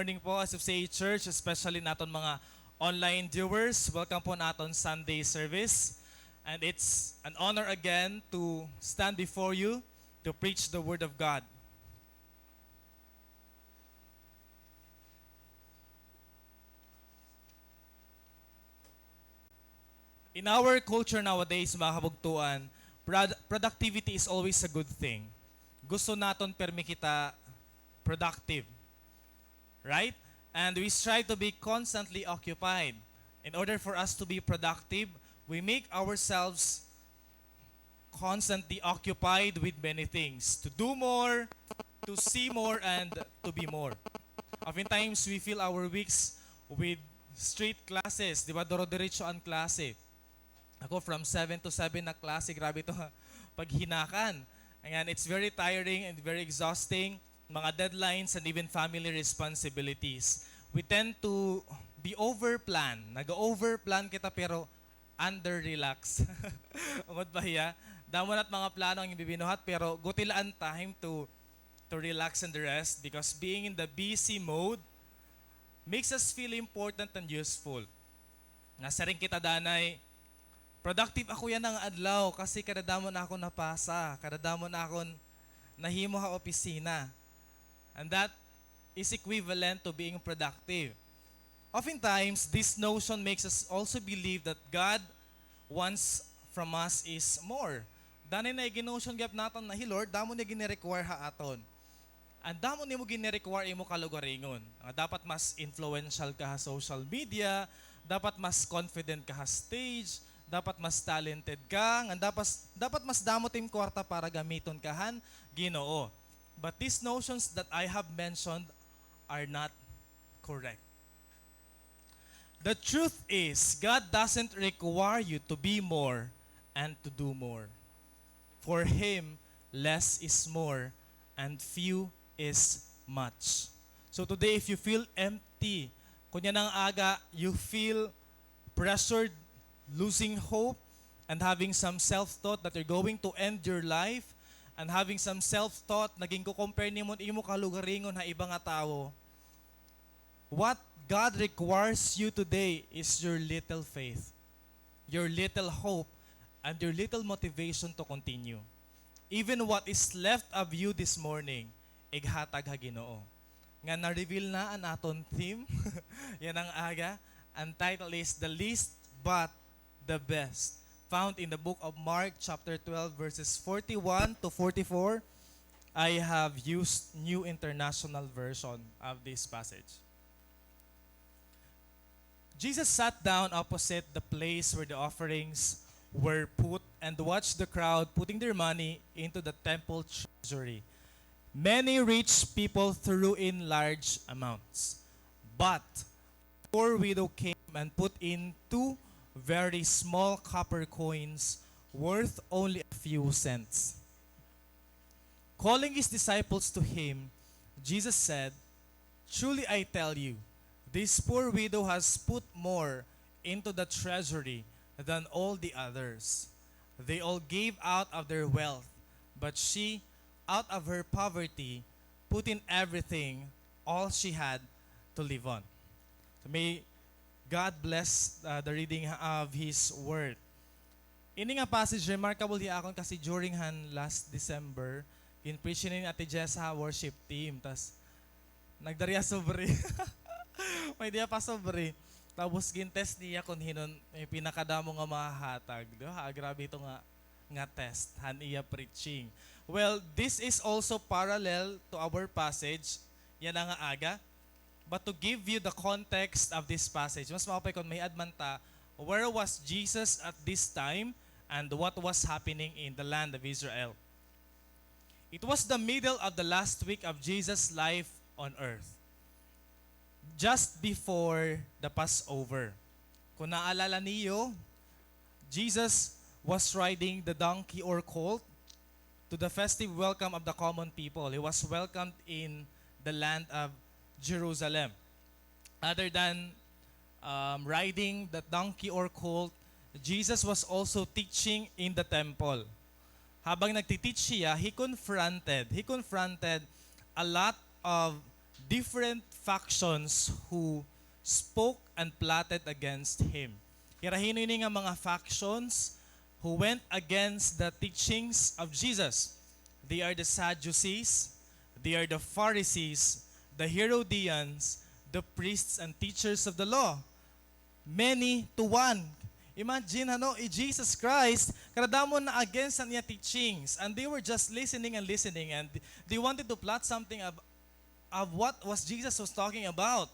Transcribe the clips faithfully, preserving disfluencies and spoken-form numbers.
Morning po, S F C A Church, especially naton mga online viewers. Welcome po naton Sunday service. And it's an honor again to stand before you to preach the Word of God. In our culture nowadays, mga kabugtoan, prod-, productivity is always a good thing. Gusto naton permi kita productive. Right? And we strive to be constantly occupied. In order for us to be productive, we make ourselves constantly occupied with many things. To do more, to see more, and to be more. Oftentimes, we fill our weeks with street classes. Di ba? Duro-diretso an klase. Ako, from seven to seven na klase, grabe ito, paghinakan. Ayan, it's very tiring and very exhausting, mga deadlines and even family responsibilities. We tend to be overplan. Nag-overplan kita pero under-relax. Ungod ba hiya? Damo na't mga plano an bibinuhat pero guti la an time to, to relax and rest because being in the busy mode makes us feel important and useful. Nasiring kita danay, productive ako yana nga adlaw kasi kadadamo na akon napasa, kadadamo na akon nahimo ha opisina. And that is equivalent to being productive. Oftentimes, this notion makes us also believe that God wants from us is more. Danay na iginotion gihap naton na hi Lord, damo niya gini-require ha aton. An damo nimo gini-require imo kalugaringon. Nga dapat mas influential ka ha social media, dapat mas confident ka ha stage, dapat mas talented ka, nga dapat, dapat mas damo tim kwarta para gamiton ka han Ginoo. But these notions that I have mentioned are not correct. The truth is, God doesn't require you to be more and to do more. For Him, less is more and few is much. So today, if you feel empty, kon yana nga aga, you feel pressured, losing hope, and having some self-thought that you're going to end your life, and having some self-thought na ginko-compare nimo an imo kalugaringon ha iba nga tawo, what God requires you today is your little faith, your little hope, and your little motivation to continue. Even what is left of you this morning, ighatag ha Ginoo. Nga na-reveal na an aton theme yana nga aga. An title is The Least But the Best, found in the book of Mark chapter twelve, verses forty-one to forty-four. I have used New International Version of this passage. Jesus sat down opposite the place where the offerings were put and watched the crowd putting their money into the temple treasury. Many rich people threw in large amounts, but a poor widow came and put in two very small copper coins worth only a few cents. Calling his disciples to him, Jesus said, "Truly I tell you, this poor widow has put more into the treasury than all the others. They all gave out of their wealth, but she, out of her poverty, put in everything, all she had to live on." So may God bless, uh, the reading of His Word. Ini nga passage, remarkable hiya akon kasi during han last December, gin-preach ini ni Ate Jess ha worship team. Tas, nagdara hiya sobre. May-ada hiya pa sobre. Tapos, gin-test niya kon hin-o an pinakadamo nga mahahatag. Di ba? Ha, grabe ito nga, nga test han iya preaching. Well, this is also parallel to our passage yana nga aga. But to give you the context of this passage, mas maupay kon may-ad man ta, where was Jesus at this time and what was happening in the land of Israel? It was the middle of the last week of Jesus' life on earth, just before the Passover. Kung naalala niyo, Jesus was riding the donkey or colt to the festive welcome of the common people. He was welcomed in the land of Jerusalem. Other than, um, riding the donkey or colt, Jesus was also teaching in the temple. Habang nagti-teach siya, he confronted, he confronted a lot of different factions who spoke and plotted against him. Hira hin-o ini nga mga factions who went against the teachings of Jesus? They are the Sadducees, they are the Pharisees, the Herodians, the priests and teachers of the law. Many to one. Imagine, ano, i Jesus Christ, kadamo na against an iya teachings, and they were just listening and listening, and they wanted to plot something ab-, of what was Jesus was talking about.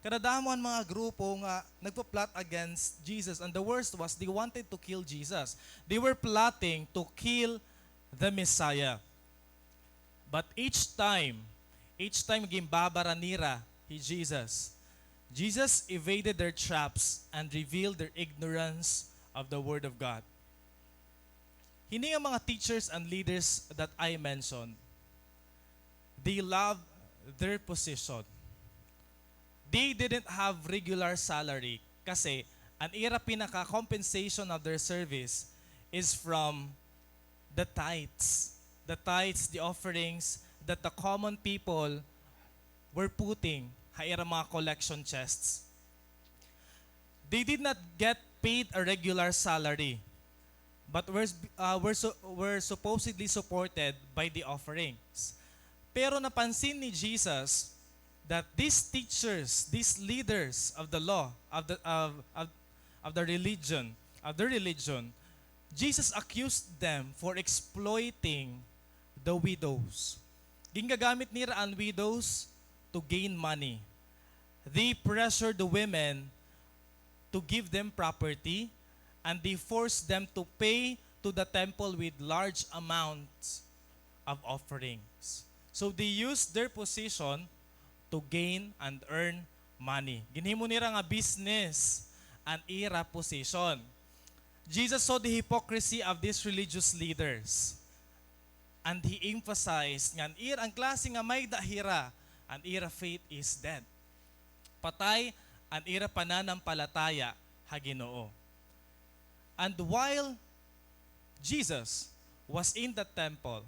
Kadamo an mga grupo nga nagpa-plot against Jesus, and the worst was they wanted to kill Jesus. They were plotting to kill the Messiah. But each time, each time ginbabara nira hi Jesus, Jesus evaded their traps and revealed their ignorance of the Word of God. Hini nga mga teachers and leaders that I mentioned, they love their position. They didn't have regular salary kasi an ira pinaka-compensation of their service is from the tithes. The tithes, the offerings that the common people were putting ha ira mga collection chests. They did not get paid a regular salary, but were, uh, were, su-, were supposedly supported by the offerings. Pero napansin ni Jesus that these teachers, these leaders of the law, of the, of, of, of the religion, of the religion, Jesus accused them for exploiting the widows. Gingagamit nira an widows to gain money. They pressured the women to give them property, and they forced them to pay to the temple with large amounts of offerings. So they used their position to gain and earn money. Ginhimo nira nga business an ira position. Jesus saw the hypocrisy of these religious leaders, and he emphasized nga an ira, an klase nga mayda hira, an ira faith is dead. Patay an ira pananampalataya ha Ginoo. And while Jesus was in the temple,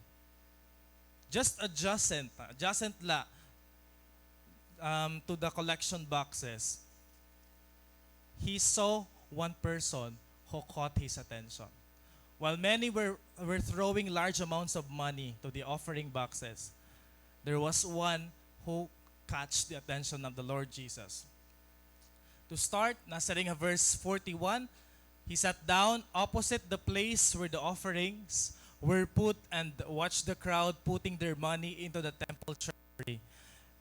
just adjacent, adjacent la, um, to the collection boxes, he saw one person who caught his attention. While many were, were throwing large amounts of money to the offering boxes, there was one who catch the attention of the Lord Jesus. To start, nasiring ha verse forty-one, he sat down opposite the place where the offerings were put and watched the crowd putting their money into the temple treasury.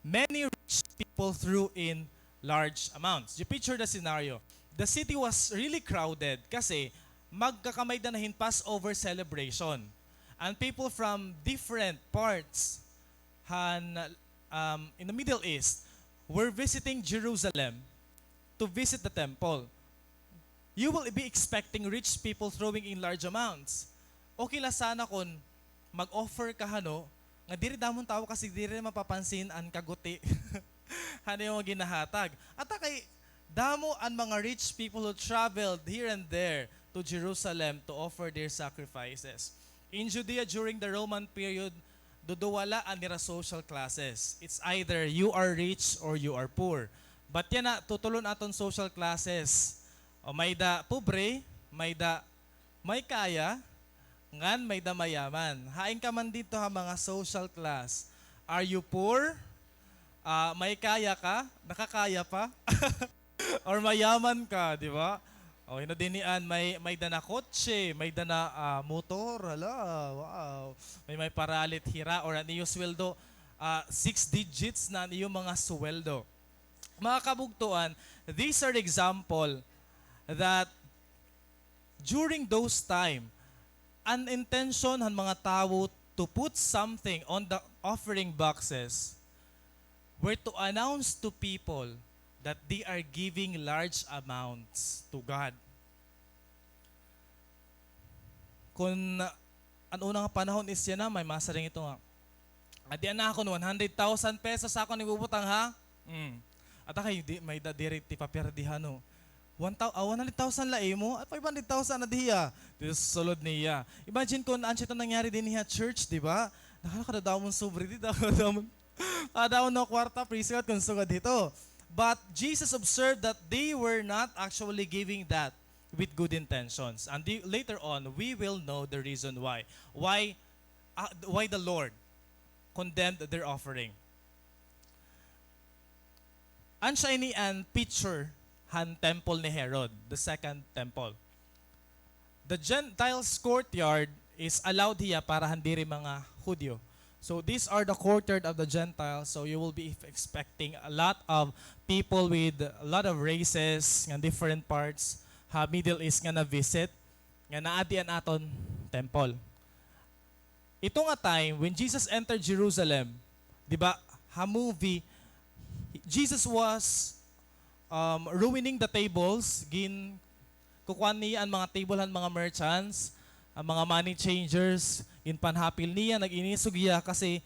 Many rich people threw in large amounts. You picture the scenario. The city was really crowded kasi magkakamay-ada na hin Passover celebration. And people from different parts han, um, in the Middle East were visiting Jerusalem to visit the temple. You will be expecting rich people throwing in large amounts. Okay la sana kon mag-offer ka, hano, nga diri damo an tawo kasi diri mapapansin an kaguti han imo ginahatag. Ata kay damo an mga rich people who traveled here and there to Jerusalem to offer their sacrifices. In Judea during the Roman period, duduha la an ira social classes. It's either you are rich or you are poor. But yana, tutulo an aton social classes. O, mayda pobre, mayda may kaya, ngan mayda mayaman. Hain ka man didto ha mga social class? Are you poor? Ah, may kaya ka? Nakakaya pa? Or mayaman ka, di ba? O, hino dinhi an may, mayda na kotse, mayda na, ah, motor, hala, wow. May, may paralit hira, or an iyo sweldo, ah, six digits na an iyo mga sweldo. Mga kabugtoan, these are example that during those time, an intention han mga tawo to put something on the offering boxes were to announce to people that they are giving large amounts to God. Kon an una nga panahon is yana, may masiring ito nga, "Adi na akon one hundred thousand pesos akon ibubutang, ha?" Mm. Ata kay di, mayda diri ti papirdihan, no? One thou-, ah, one hundred thousand la imo, at five hundred thousand na diya. Di sulod niya. Imagine kon ano ito nangyari dinhi ha church, di ba? Nakala, kadadamon sobre, di, kadadamon. Kada uno kwarta, praise God, kon sugad hito. But Jesus observed that they were not actually giving that with good intentions. And the, later on, we will know the reason why. Why, uh, why the Lord condemned their offering. An siya ini an picture han temple ni Herod, the second temple. The Gentiles' courtyard is allowed hiya para han diri mga Hudiyo. So these are the courtyard of the Gentiles. So you will be expecting a lot of people with a lot of races nga different parts ha Middle East nga na-visit, nga naadi an aton temple. Ito nga time, when Jesus entered Jerusalem, di ba, ha movie, Jesus was, um, ruining the tables, gin-, kukuan niya an mga table han mga merchants, an mga money changers, ginpanhapil niya, nag-inisog hiya kasi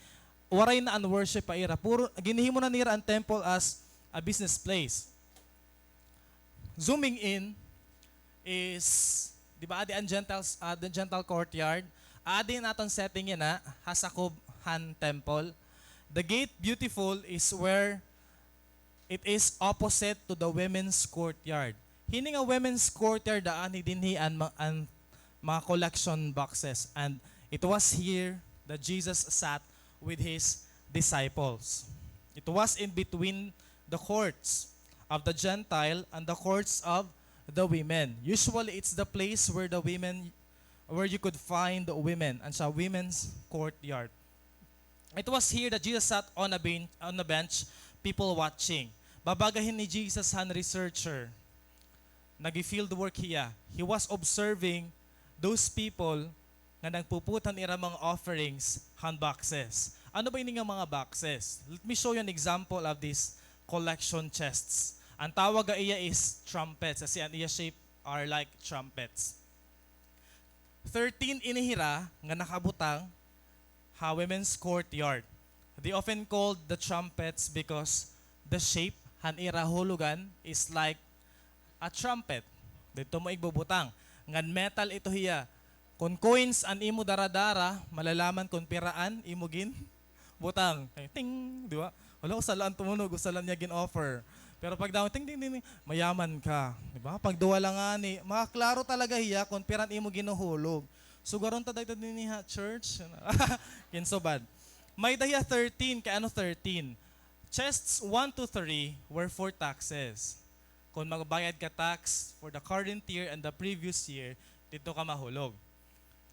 waray na an worship pa ira. Puro, ginhimo na nira an temple as a business place. Zooming in is, di ba, adi an Gentiles, ah, the Gentile courtyard. Adi an aton setting yana, ha sakob han temple. The Gate Beautiful is where it is opposite to the women's courtyard. Hini nga women's courtyard, daan hi dinhi an ma-, an mga collection boxes. And it was here that Jesus sat with his disciples. It was in between the courts of the Gentile and the courts of the women. Usually, it's the place where the women, where you could find women, an siya women's courtyard. It was here that Jesus sat on a ben-, on a bench, people watching. Babaga hin ni Jesus han researcher. Nag-field work hiya. He was observing those people nga nagpuput han ira mga offerings han boxes. Ano ba ini nga mga boxes? Let me show you an example of these collection chests. An tawag ha iya is trumpets, kasi an iya shape are like trumpets. Thirteen ini hira nga nakabutang ha women's courtyard. They often called the trumpets because the shape han ira hulogan is like a trumpet. Didto mo igbubutang. Ngan metal ito hiya. Kon coins an imo daradara, malalaman kon pira an imo ginbutang. Ting, di ba? Hala, usa la an tumunog, usa la niya gin-offer. Pero pagdamo, ting, ting, ting, ting, mayaman ka. Di ba? Pagduha la ngani, makaklaro talaga hiya kon pira an imo ginhuhulog. Sugaron ta dayta dinhi ha church. Kinsubad. May-ada hiya thirteen, kay ano thirteen? Chests one to three were for taxes. Kon magbayad ka tax for the current year and the previous year, didto ka mahulog.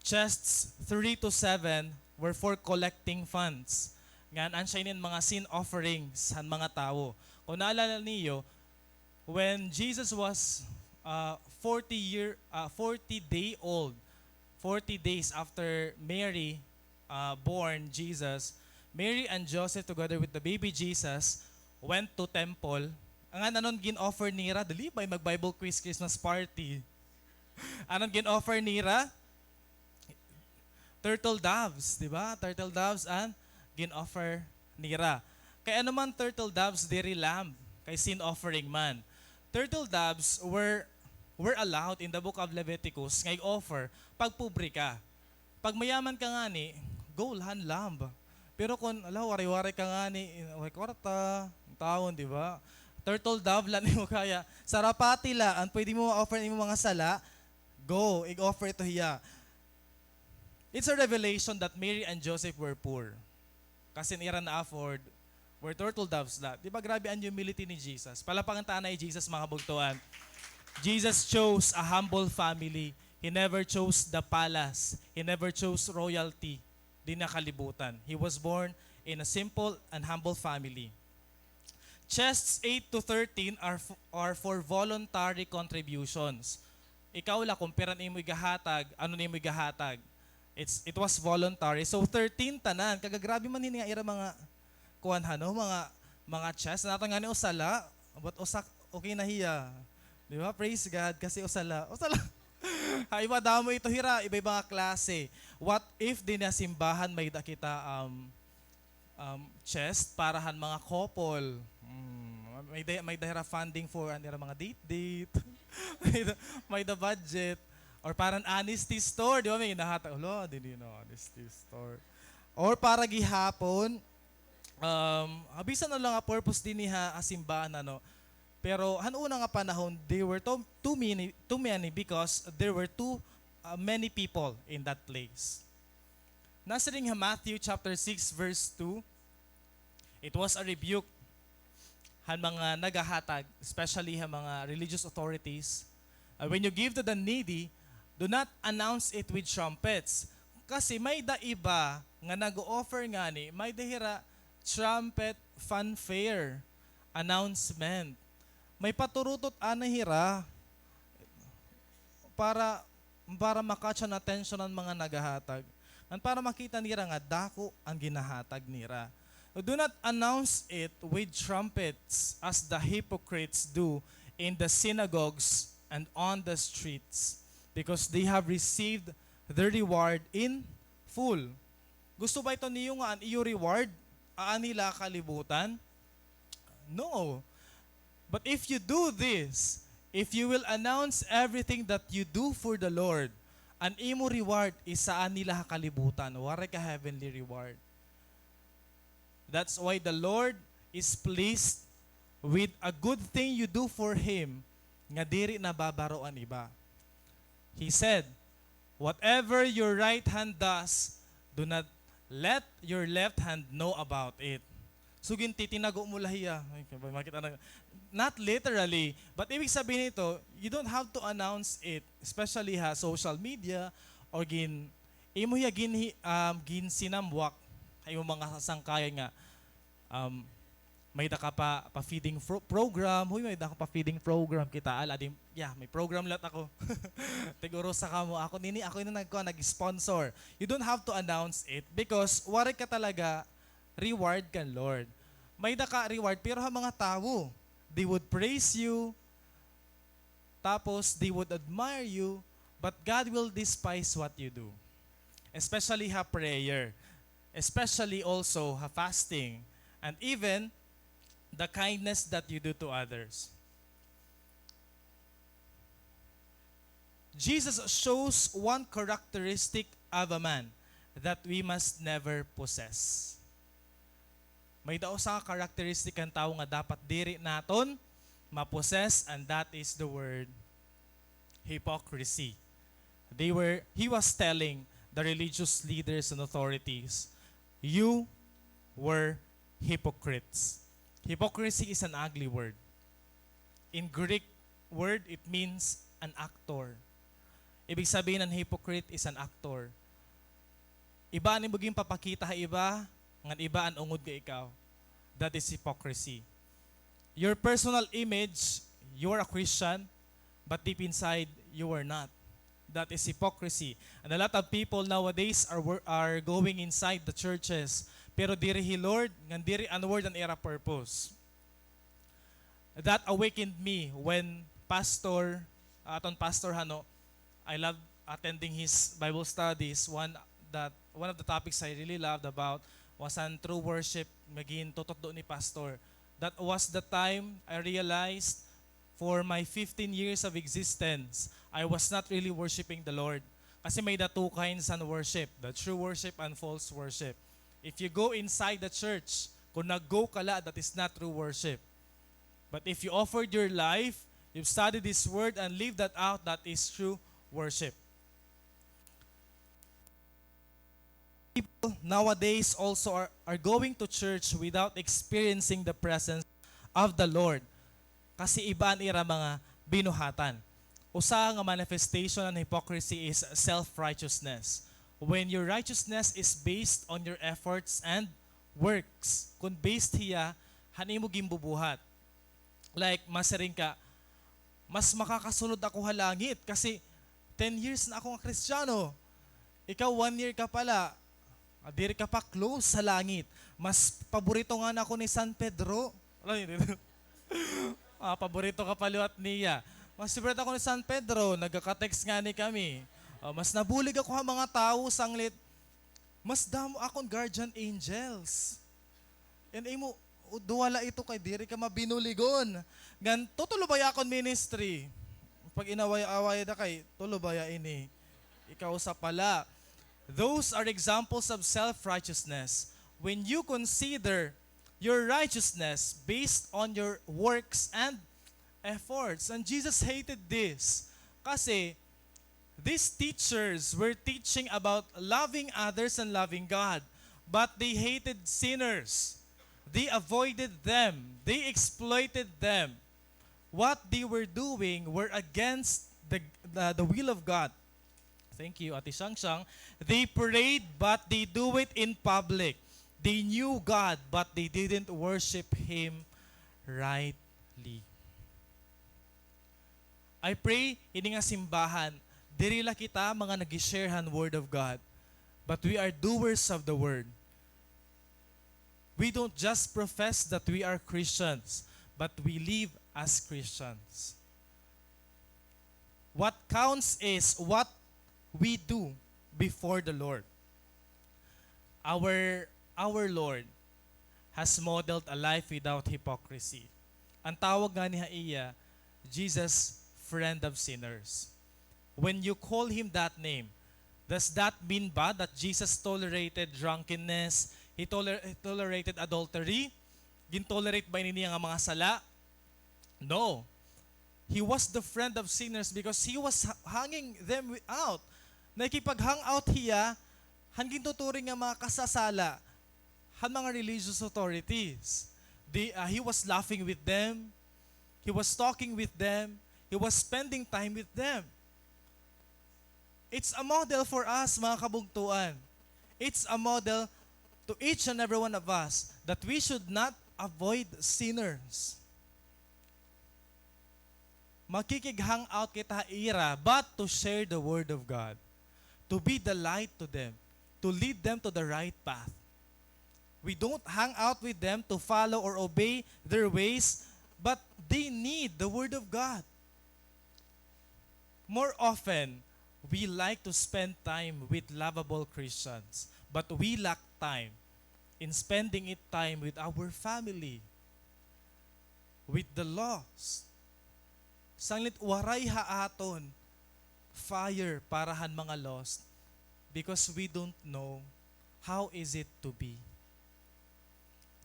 Chests three to seven were for collecting funds. Ngan an siya inin mga sin offerings han mga tawo. Kon naalala niyo, when Jesus was, uh, forty year, uh, forty day old, forty days after Mary, uh, born Jesus, Mary and Joseph together with the baby Jesus went to temple. Ngan anon gin-offer nira? Dali bay mag-Bible quiz Christmas party. Anon gin-offer nira? Turtle doves, di ba? Turtle doves an gin-offer nira. Kay ano man turtle doves diri lamb, kay sin offering man. Turtle doves were, were allowed in the book of Leviticus nga i-offer pag pobre ka. Pag mayaman ka ngani, go la han lamb. Pero kon, ala, waray-waray ka ngani, waray kwarta, an tawon, di ba? Turtle dove la an imo kaya. Sarapati la an pwede mo ma-offer an imo mga sala, go, ig-offer ito hiya. It's a revelation that Mary and Joseph were poor. Kasi an ira na-afford were turtle doves la. Di ba grabe an humility ni Jesus? Palakpakan ta anay hi Jesus, mga kabugtoan. Jesus chose a humble family. He never chose the palace. He never chose royalty. Dinhi ha kalibutan. He was born in a simple and humble family. Chests eight to thirteen are f-, are for voluntary contributions. Ikaw la kon pira an imo igahatag, ano an imo igahatag. It's, it was voluntary. So, thirteen tanan. Kagagrabe man hini nga ira mga kuan, hano, mga, mga chest. Nato ngani usa la, but usa, okay na hiya. Di ba? Praise God, kasi usa la. Usa la. Ha iba damo ito hira, iba-iba nga klase. What if dinhi ha simbahan may-ada kita, um, um, chest para han mga couple. Mm, may da-, may-ada hira funding for an ira mga date-date. May-ada, may-ada budget. Or para han honesty store, di ba? May nahatag, hala, dinhi na honesty store. Or para gihapon, um, bisan ano la nga purpose dinhi ha, ha simbahan, ano. Pero han una nga panahon, there were too, too many, too many because there were too, uh, many people in that place. Nasiring ha Matthew chapter six, verse two, it was a rebuke han mga naghahatag, especially ha mga religious authorities. Uh, when you give to the needy, do not announce it with trumpets. Kasi may-ada iba nga nag-o-offer ngani, may-ada hira trumpet fanfare announcement. May paturutot anay hira para, para ma-catch an attention an mga naghahatag. Ngan para makita nira nga dako an ginahatag nira. Do not announce it with trumpets as the hypocrites do in the synagogues and on the streets, because they have received their reward in full. Gusto ba ito niyo nga an iyo reward aanhi la ha kalibutan? No. But if you do this, if you will announce everything that you do for the Lord, an imo reward is aanhi la ha kalibutan, waray ka heavenly reward. That's why the Lord is pleased with a good thing you do for Him, nga diri nababaro an iba. He said, "Whatever your right hand does, do not let your left hand know about it." So, gintitinago mo la hiya. Ay, makita na. Not literally, but ibig sabihin nito, you don't have to announce it, especially ha social media, or gin, imo hiya ginhi-, um, ginsinamwak ha imo mga sangkayan nga, um, may-ada ka pa, pa feeding fro-, program. Huy, may-ada ka pa feeding program. Kita, ala, di, yeah, may program lat ako. Tig-urusa kamo. Ako nini, ako ini nagkuan, nag-sponsor. You don't have to announce it because waray ka talaga reward kan Lord. May-ada ka reward, pero ha mga tawo, they would praise you, tapos, they would admire you, but God will despise what you do. Especially ha prayer, especially also ha fasting, and even the kindness that you do to others. Jesus shows one characteristic of a man that we must never possess. May-ada usa nga characteristic kan tawo nga dapat diri naton ma-possess, and that is the word hypocrisy. They were, he was telling the religious leaders and authorities, "You were hypocrites." Hypocrisy is an ugly word. In Greek word, it means an actor. Ibig sabihin, an hypocrite is an actor. Iba an imo ginpapakita ha iba, ngan iba an ungod nga ikaw. That is hypocrisy. Your personal image, you are a Christian, but deep inside, you are not. That is hypocrisy. And a lot of people nowadays are wor-, are going inside the churches, pero diri hi Lord, ngan diri an Word an ira purpose. That awakened me when pastor, aton pastor, hano, I love attending his Bible studies. One that, one of the topics I really loved about was an true worship nga gintututdo ni pastor. That was the time I realized for my fifteen years of existence, I was not really worshiping the Lord. Kasi may-ada two kinds an worship, the true worship and false worship. If you go inside the church, kung nag-go ka la, that is not true worship. But if you offered your life, you studied His Word, and live that out, that is true worship. People nowadays also are, are going to church without experiencing the presence of the Lord. Kasi iba an ira mga binuhatan. Usa nga manifestation an hypocrisy is self-righteousness. When your righteousness is based on your efforts and works, kun based hiya han imo ginbubuhat. Like, masiring ka, "Mas makakasulod ako ha langit kasi ten years na ako nga Kristiyano. Ikaw, one year ka pa la. Ah, diri ka pa close sa langit. Mas paborito ngani ako ni San Pedro." Alam mo yun? Ah, paborito ka pa liwat niya. "Mas favorite ako ni San Pedro, nagkaka-text ngani kami. Ah, mas nabulig ako ha mga tawo, sanglit, mas damo akon guardian angels." An imo, duwala ito kay diri ka mabinuligon. Ngan, tutulo baya akon ministry. Pag-inaway-away da kay, tulo baya ini. Ikaw usa pa la. Those are examples of self-righteousness. When you consider your righteousness based on your works and efforts. And Jesus hated this. Kasi, these teachers were teaching about loving others and loving God, but they hated sinners. They avoided them. They exploited them. What they were doing were against the, the, the will of God. Thank you, Ate Shangshang. They prayed, but they do it in public. They knew God, but they didn't worship Him rightly. I pray, ini nga simbahan, diri la kita mga nag-share han Word of God, but we are doers of the Word. We don't just profess that we are Christians, but we live as Christians. What counts is what we do before the Lord. Our, our Lord has modeled a life without hypocrisy. An tawag ngani ha iya, Jesus, friend of sinners. When you call him that name, does that mean ba that Jesus tolerated drunkenness? He toler-, he tolerated adultery? Gintolerate ba ini niya nga mga sala? No. He was the friend of sinners because he was ha-, hanging them wi-, out. Nakikipag-hang out hiya han gintuturing nga mga kasasala han mga religious authorities. They, uh, he was laughing with them. He was talking with them. He was spending time with them. It's a model for us, mga kabugtuan. It's a model to each and every one of us that we should not avoid sinners. Makikig-hang out kita ha ira, but to share the word of God, to be the light to them, to lead them to the right path. We don't hang out with them to follow or obey their ways, but they need the word of God. More often, we like to spend time with lovable Christians, but we lack time in spending it time with our family, with the lost. Sanglit waray ha aton fire para han mga lost because we don't know how is it to be.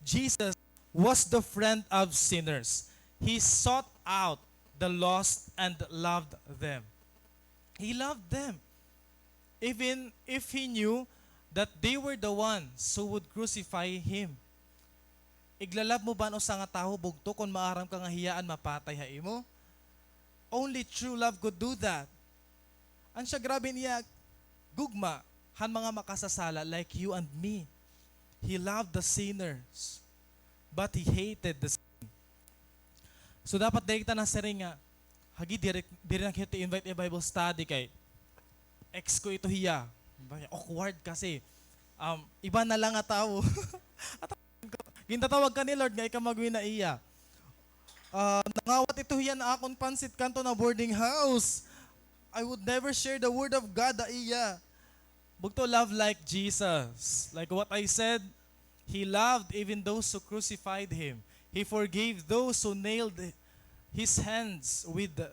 Jesus was the friend of sinners. He sought out the lost and loved them. He loved them, even if he knew that they were the ones who would crucify him. Iglalab mo ba an usa nga tawo, bugto, kon maaram ka nga hiya an mapatay ha imo? Only true love could do that. An siya, grabe niya gugma han mga makasasala like you and me. He loved the sinners, but he hated the sin. So, dapat diri kita nasiring nga, "Hagi, diri, diri na kita invite ha Bible study kay ex ko ito hiya." Awkward kasi. Um, iba na lang nga tawo. At gintatawag ka ni Lord nga ikaw magwin ha iya. Ah, nangawat ito hiya han akon pansit kanto na boarding house. I would never share the word of God ha iya. Bugto, love like Jesus. Like what I said, he loved even those who crucified him. He forgave those who nailed his hands with the,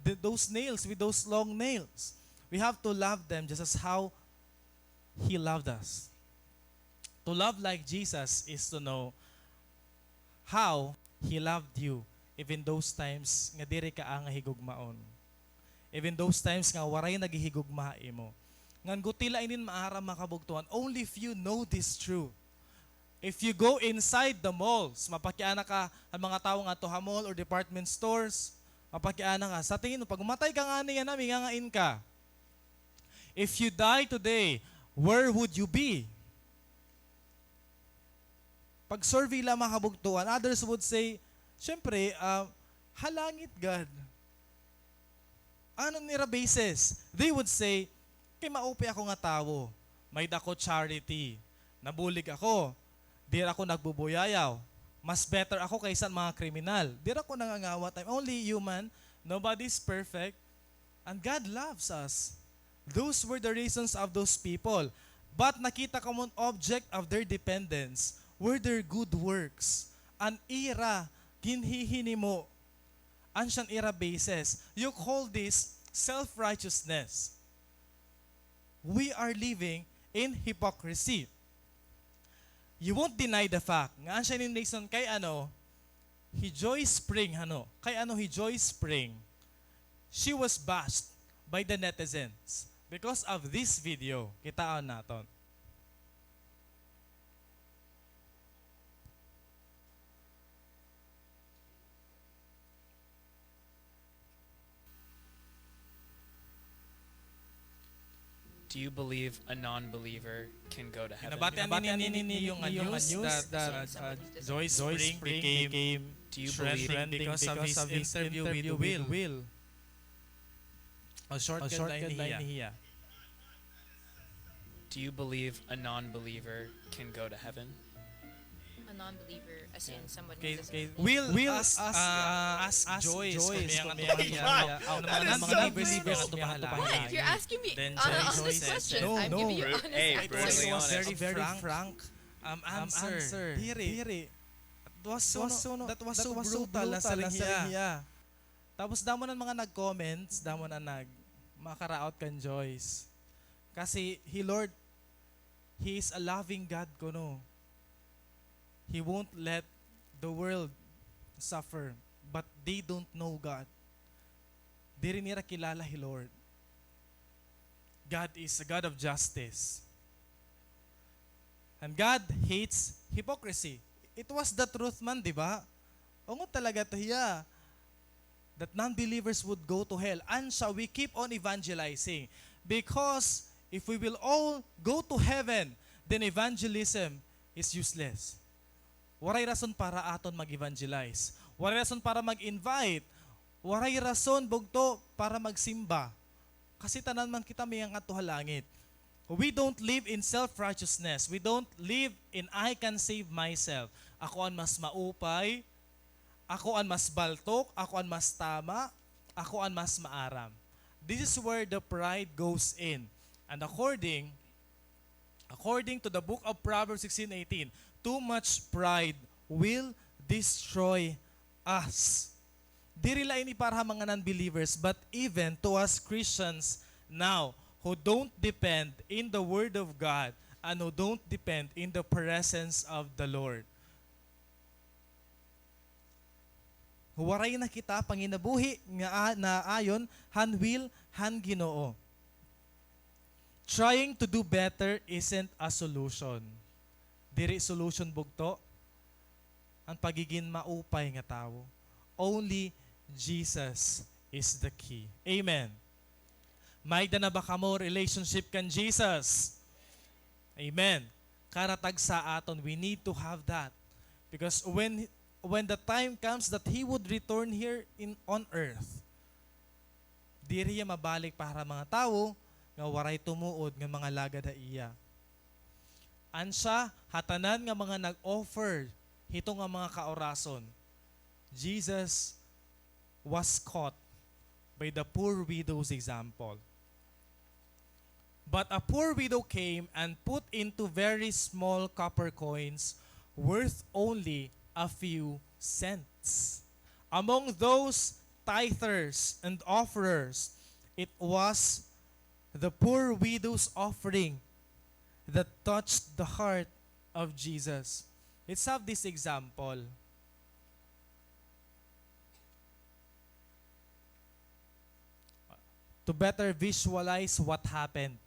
the, those nails, with those long nails. We have to love them just as how he loved us. To love like Jesus is to know how he loved you, even those times nga diri ka angay higugmaon. Even those times nga waray naghihigugma ha imo. Ngan guti la inin maaram, mga kabugtuan, only few know this truth. If you go inside the malls, mapakiana ka han mga tawo ngadto ha mall or department stores, mapakiana ka. Sa tingin mo, pag mamatay ka ngani yana, mangangain ka. If you die today, where would you be? Pag-survey la, mga kabugtuan, others would say, "Siyempre, ah, ha langit, God." Ano an ira basis? They would say, "Kay maupay ako nga tawo. May-ada ako charity. Nabulig ako. Diri ako nagbubuyayaw. Mas better ako kaysa an mga kriminal. Diri ako nangangawat. I'm only human. Nobody's perfect." And God loves us. Those were the reasons of those people. But nakita kamo an object of their dependence were their good works. An ira ginhihinimo. An siya an ira basis. You call this self-righteousness. We are living in hypocrisy. You won't deny the fact nga an siya nin reason kay ano, hi Joy Spring, ano, kay ano hi Joy Spring, she was bashed by the netizens because of this video. Kitaon naton. Do you believe a non-believer can go to heaven? Nabatian ninyo nga news that, that, uh, Joy Spring became trending because of his interview with Will. O, short headline niya. Do you believe a non-believer can go to heaven? A non-believer, as in someone who Kay, doesn't kay believe. Will, Will ask, uh, ask Joyce kung may nga tumahan niya. Ang mga non-believers may nga tumahan niya. If you're asking me Then on an Joyce honest says, question, "No, I'm no." giving you an honest Hey, answer. It was, brutally it was honest. Very, very frank, um, answer. Diri. That was so, that was so brutal, siring hiya. Tapos damo na mga nag-comments, damo na nag-, makaraot kan Joyce. Kasi hi Lord, He is a loving God kuno. He won't let the world suffer, but they don't know God. Diri nira kilala hi Lord. God is a God of justice. And God hates hypocrisy. It was the truth man, di ba? Ungod talaga to hiya that non-believers would go to hell. And so we keep on evangelizing. Because if we will all go to heaven, then evangelism is useless. Waray rason para aton mag-evangelize. Waray rason para mag-invite. Waray rason, bugto, para magsimba. Kasi tanan man kita may ngadto ha langit. We don't live in self-righteousness. We don't live in "I can save myself." Ako an mas maupay, ako an mas baltok, ako an mas tama, ako an mas maaram. This is where the pride goes in. And according, according to the book of Proverbs sixteen eighteen, too much pride will destroy us. Diri la ini para ha mga non-believers, but even to us Christians now who don't depend in the Word of God and who don't depend in the presence of the Lord. Waray na kita panginabuhi nga a-, naayon han will han Ginoo. Trying to do better isn't a solution. Diri solution, bugto, an pagigin maupay nga tawo. Only Jesus is the key. Amen. May-ada na ba kamo relationship kan Jesus? Amen. Kada tagsa aton, we need to have that. Because when, when the time comes that He would return here in, on earth, diri hiya mabalik para ha mga tawo nga waray tumuod nga mga lagad ha iya. Ansa ha tanan nga mga nag-offer hito nga mga kaorason, Jesus was caught by the poor widow's example. But a poor widow came and put in two very small copper coins worth only a few cents. Among those tithers and offerers, it was the poor widow's offering that touched the heart of Jesus. Let's have this example. To better visualize what happened.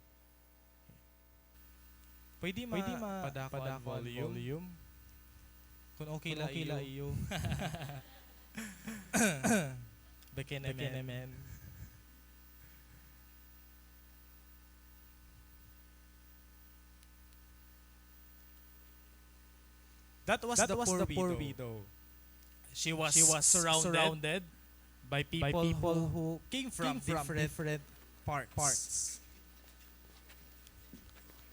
Pwede ma-, pwede ma-, padako an volume? Kung okay la iyo. Beke naman. That was the poor widow. She was surrounded by people who came from different parts.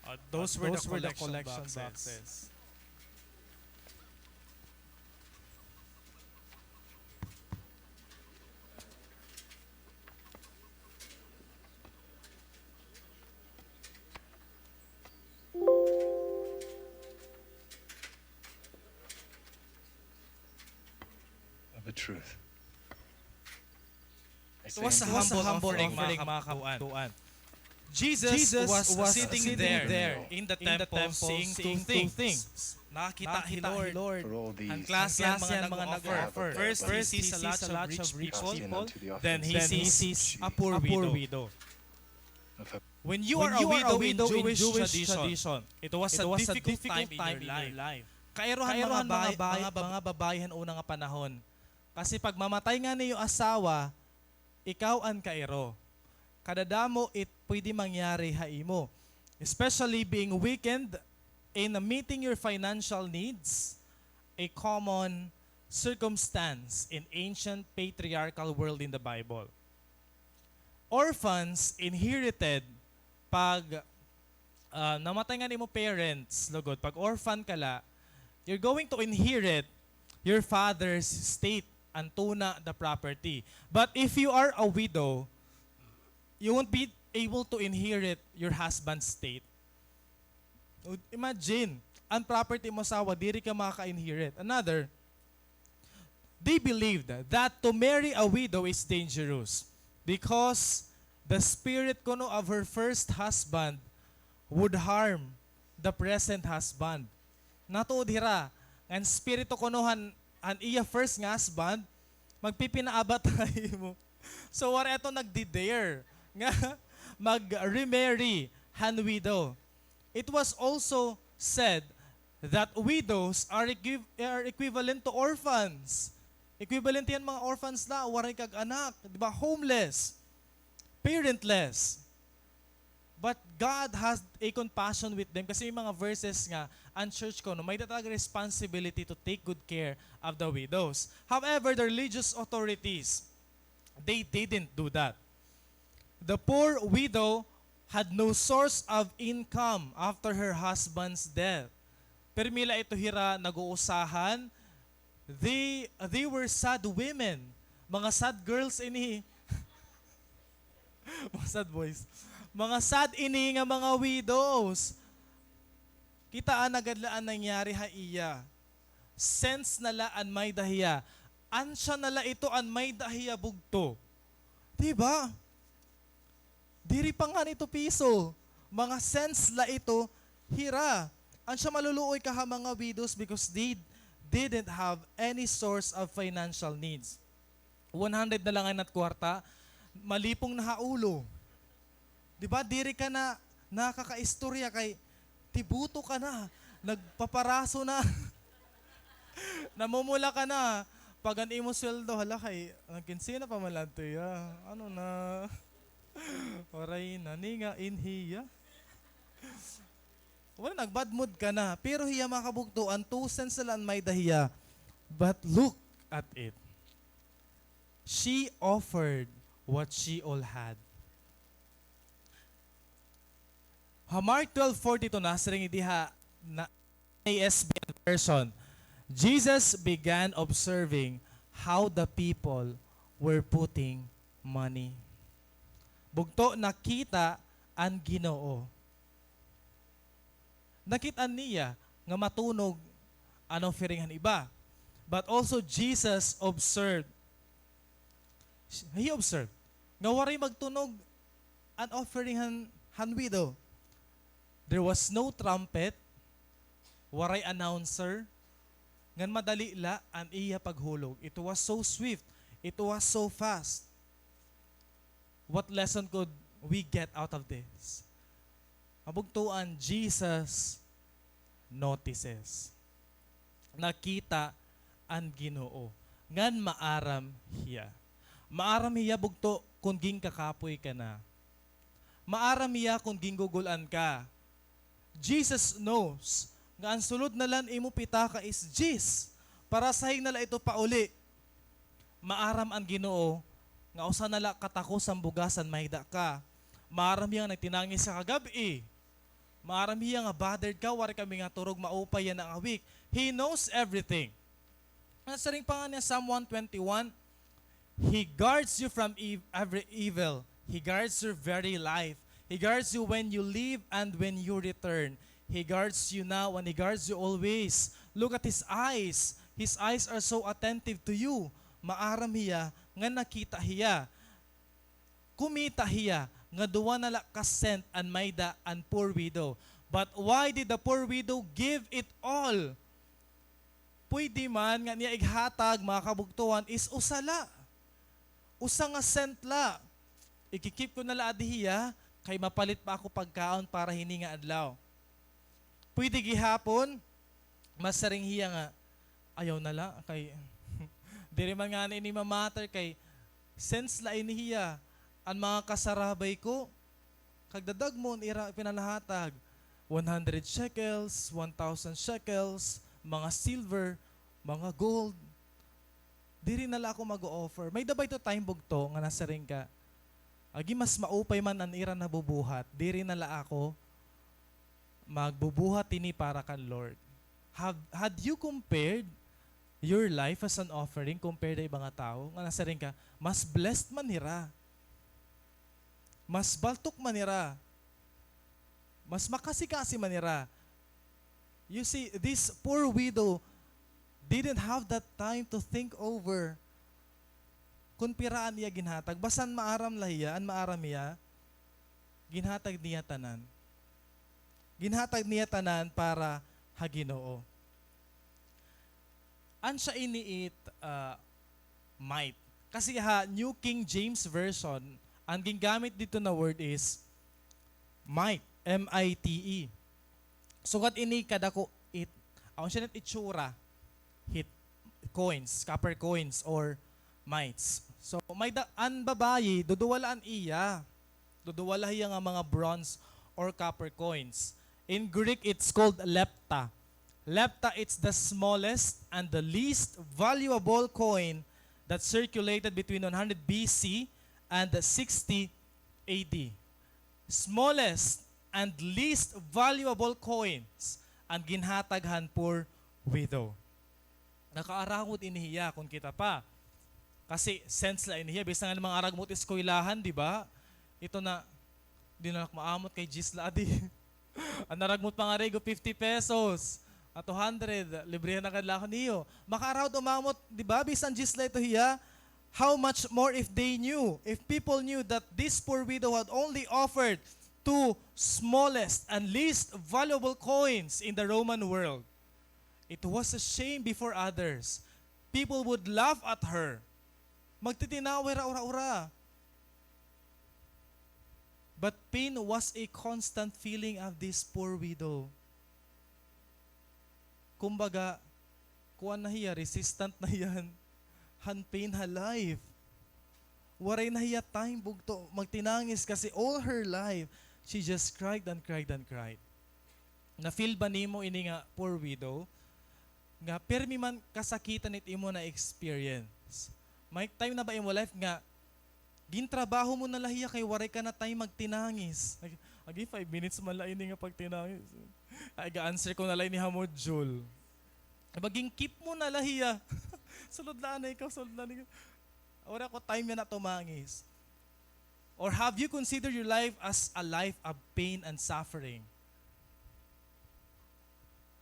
Uh, those were the collection boxes. Of the truth. It was a humble offering, mga kapuan. Jesus was sitting there in the temple seeing two things. Nakakita hi Lord han klase han mga nag-o-offer. First, he sees a lot of rich people. Then he sees a poor widow. When you are a widow in Jewish tradition, it was a difficult time in your life. Kairo han mga babaye, mga babaye han una nga panahon. Kasi pag mamatay ngani iyo asawa, ikaw an kairo. Kadadamo it pwede mangyari ha imo. Especially being weakened in meeting your financial needs, a common circumstance in ancient patriarchal world in the Bible. Orphans inherited pag, ah, namatay ngani imo parents, lugod, pag orphan ka la, you're going to inherit your father's estate, an tuna, the property. But if you are a widow, you won't be able to inherit your husband's estate. Imagine, an property mo asawa, diri ka makaka-inherit. Another, they believed that to marry a widow is dangerous because the spirit kuno of her first husband would harm the present husband. Natuod hira, nga an spirito kuno han, han iya first nga husband, magpipinaabat ha imo. So, waray ato nagdi-dare nga mag-remarry han widow. It was also said that widows are equiv-, are equivalent to orphans. Equivalent yan mga orphans la, waray kag anak, di ba? Homeless, parentless. But God has a compassion with them kasi may mga verses nga an church kuno may-ada talaga responsibility to take good care of the widows. However, the religious authorities, they didn't do that. The poor widow had no source of income after her husband's death. Pirmi la ito hira nag-uusahan. They, they were sad women. Mga sad girls ini. Mga sad boys. Mga sad ini nga mga widows. Kitaa na gad la an nangyari ha iya. Sense na la an may-ada hiya. An siya na la ito an may-ada hiya bugto. Di ba? Diri pa ngani ito piso. Mga sense la ito hira. An siya maluluoy ka ha mga widows because they didn't have any source of financial needs. One hundred na la an kwarta, malipong na ha ulo. Di ba, diri ka na nakakaistorya kay tibuto ka na, nagpaparaso na. Namumula ka na. Pag an imo sweldo, hala kay, nagkinsina pa man la adto iya. Ano na? Waray na, ninga in hiya. Wala, nag-bad mood ka na. Pero hiya, mga kabugto, an two cents na la an may-ada hiya. But look at it. She offered what she all had. Ha Mark twelve forty-two, nasiring diha na N A S B version, Jesus began observing how the people were putting money. Bugto, nakita an Ginoo. Nakit-an niya nga matunog an offering han iba. But also Jesus observed, he observed, nga waray magtunog an offering han, han widow. There was no trumpet, waray announcer, ngan madali la an iya paghulog. It was so swift, it was so fast. What lesson could we get out of this? Kabugtoan, Jesus notices. Nakita an Ginoo ngan maaram hiya. Maaram hiya, bugto, kon ginkakapoy ka na. Maaram hiya kon ginggugul-an ka. Jesus knows nga an sulod na la han imo pitaka is diyes, parasahi na la ito pauli. Maaram an Ginoo nga usa na la ka takos han bugas an may-ada ka. Maaram hiya nga nagtinangis ka kagab-i. Maaram hiya nga bothered ka, waray ka mingaturog, maupay yana nga week. He knows everything. Nasiring pa ngani an Psalm one twenty-one, He guards you from ev-, every evil. He guards your very life. He guards you when you leave and when you return. He guards you now and He guards you always. Look at His eyes. His eyes are so attentive to you. Maaram hiya nga nakita hiya. Kumita hiya nga duwa na la ka cent an may-ada an poor widow. But why did the poor widow give it all? Pwede man nga an iya ighatag, mga kabugtoan, is usa la. Usa nga cent la. Iki-keep ko na la adi hiya, kay mapalit pa ako pagkaon para hini nga adlaw. Pwede gihapon, masiring hiya nga, "Ayaw na la, kay diri man ngani ini ma-matter, kay cents la ini hiya, an mga kasarabay ko, kagdadagmo an ira ipinanhahatag, one hundred shekels, one thousand shekels, mga silver, mga gold. Diri na la ako mag-o-offer." May-ada ba ito time, bugto, nga nasiring ka, "Agi, mas maupay man an ira nabubuhat, diri na la ako magbubuhat ini para kan Lord." Have, had you compared your life as an offering compared ha iba nga tawo? Nga nasiring ka, "Mas blessed man hira. Mas baltok man hira. Mas makasi-kasi man hira." You see, this poor widow didn't have that time to think over kon pira an iya ginhatag. Basta an maaram la hiya, an maaram hiya, ginhatag niya tanan. Ginhatag niya tanan para ha Ginoo. An siya ini it, ah, mite. Kasi ha New King James Version, an gingamit didto na word is mite, M I T E. Sugad ini kadako it, awn siya nit itsura, hit coins, copper coins or mites. So, may da-, an babayi, duduwa la an iya. Duduwa la hiya nga mga bronze or copper coins. In Greek, it's called lepta. Lepta, it's the smallest and the least valuable coin that circulated between one hundred B C and sixty A D. Smallest and least valuable coins an ginhatag han poor widow. Nakaarangod ini hiya kon kita pa. Kasi cents la ini hiya, bisan nga mga aragmot eskwelahan, di ba? Ito na, di na ak maamot kay diyes la adi. An aragmot pangarigo, fifty pesos. Ah, two hundred, librehan na gad la ako niyo. Makaarangod umamot, di ba? Bisan diyes la ito hiya. How much more if they knew, if people knew that this poor widow had only offered two smallest and least valuable coins in the Roman world. It was a shame before others. People would laugh at her. Magtitinawa hira ura-ura. But pain was a constant feeling of this poor widow. Kumbaga, kuan na hiya, resistant na hiya han, han pain ha life. Waray na hiya time bugto magtinangis kasi all her life, she just cried and cried and cried. Na-feel ba nimo ini nga poor widow? Nga pirmi man kasakitan it imo na-experience. May time na ba imo life nga gintrabaho mo na la hiya kay waray ka na time magtinangis? Agi, agi, five minutes man la ini nga pagtinangis. Ay, ga-answer ko na la ini ha module. Ba, gin-keep mo na la hiya. Sulod la anay ikaw, sulod la anay ikaw. Waray ako time yana tumangis. Or have you considered your life as a life of pain and suffering?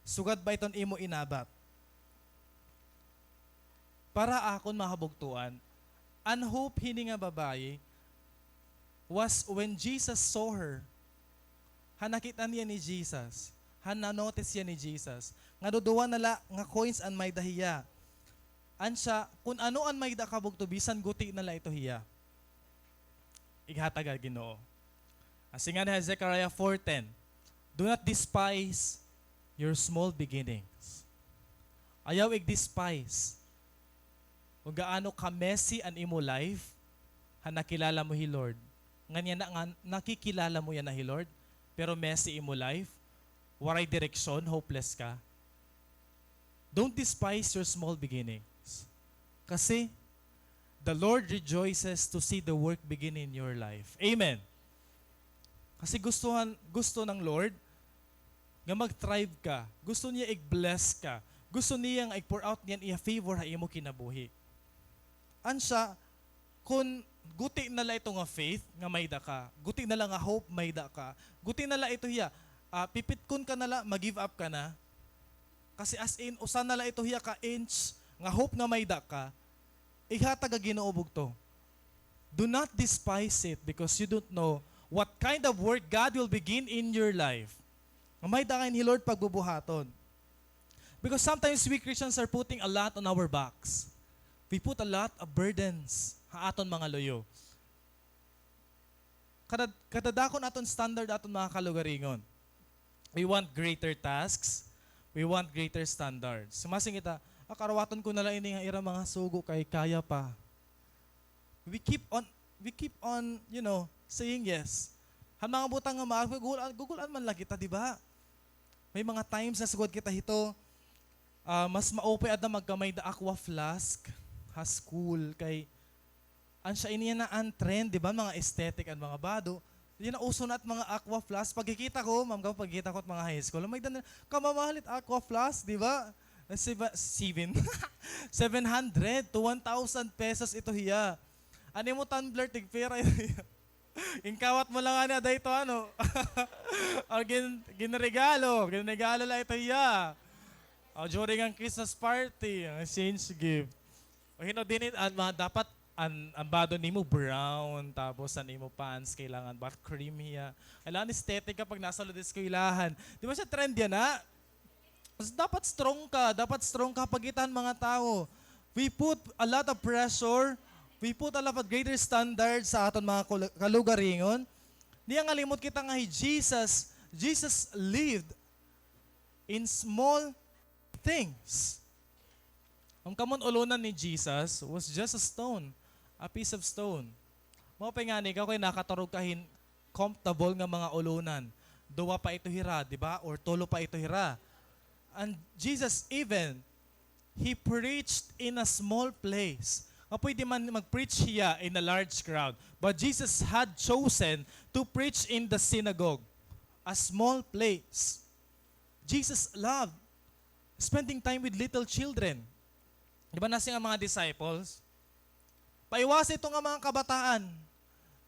Sugad ba iton imo inabat? Para akon, mga kabugtoan, an hope hini nga babayi was when Jesus saw her. Han nakit-an hiya ni Jesus, han na-notice hiya ni Jesus, nga duduwa na la nga coins an may-ada hiya. An siya, kun ano an may-ada ka bugto, bisan guti na la ito hiya, ighatag ha Ginoo. An siring ngani ha Zechariah four ten, "Do not despise your small beginnings." Ayaw ig-despise kon gaano ka messy an imo life, han nakilala mo hi Lord. Ngan yana nga nakikilala mo yana hi Lord, pero messy imo life, waray direksyon, hopeless ka. Don't despise your small beginnings. Kasi, the Lord rejoices to see the work begin in your life. Amen. Kasi gustuhan, gusto ng Lord nga mag-thrive ka. Gusto niya i-bless ka. Gusto niya nga i-pour out niya an iya favor ha imo kinabuhi. An siya, kun guti na la ito nga faith nga may-ada ka, guti na la nga hope may-ada ka, guti na la ito hiya, ah, pipitkon ka na la, ma-give up ka na. Kasi as in, usa na la ito hiya ka inch nga hope nga may-ada ka, ighatag ha Ginoo bugto. Do not despise it because you don't know What kind of work God will begin in your life? Nga may-ada ka hin hi Lord pagbubuhaton. Because sometimes we Christians are putting a lot on our backs. We put a lot of burdens ha aton mga luyo. Kada, kadadakon aton standard aton mga kalugaringon. We want greater tasks. We want greater standards. Sumasing kita, "Ah, karawaton ko na la ini nga ira mga sugo kay kaya pa." We keep on, we keep on, you know, saying yes. Han mga butang nga maaram, gugul-an, gugul-an man la kita, di ba? May mga times nga sugad kita hito, ah, mas maupay adda magkamay-ada aqua flask ha school kay an siya ini na an trend, di ba? Mga aesthetic an mga bado. Yana uso na it mga aqua flask. Pagkikita ko, ma'am, kapag pagkikita ko it mga high school, may dala, kamamahal it aqua flask, di ba? Seven, seven, seven hundred to one thousand pesos ito hiya. An imo tumbler, tigpira ito hiya. Inkawat mo la ngani ada ito, ano? O gin-, ginregalo, ginregalo la ito hiya. O during an Christmas party, an exchange gift. O hin-o dinhi an mga dapat an, an bado nimo brown, tapos an imo pants kailangan ba cream hiya. Kailangan aesthetic ka pag nasulod eskwelahan. Di ba siya trend yana? Dapat strong ka, dapat strong ka pagkita han mga tawo. We put a lot of pressure, we put a lot of greater standards sa aton mga kul-, kalugaringon. Niya ngalimot kita nga hi Jesus, Jesus lived in small things. An common ulonan ni Jesus was just a stone, a piece of stone. Mao pa ngani, ikaw kay nakaturog ka hin comfortable nga mga ulonan. Duha pa ito hira, di ba? Or tulo pa ito hira. And Jesus even, he preached in a small place. Nga pwede man mag-preach hiya in a large crowd. But Jesus had chosen to preach in the synagogue, a small place. Jesus loved spending time with little children. Di ba nasiring an mga disciples, "Paiwasa ito nga mga kabataan.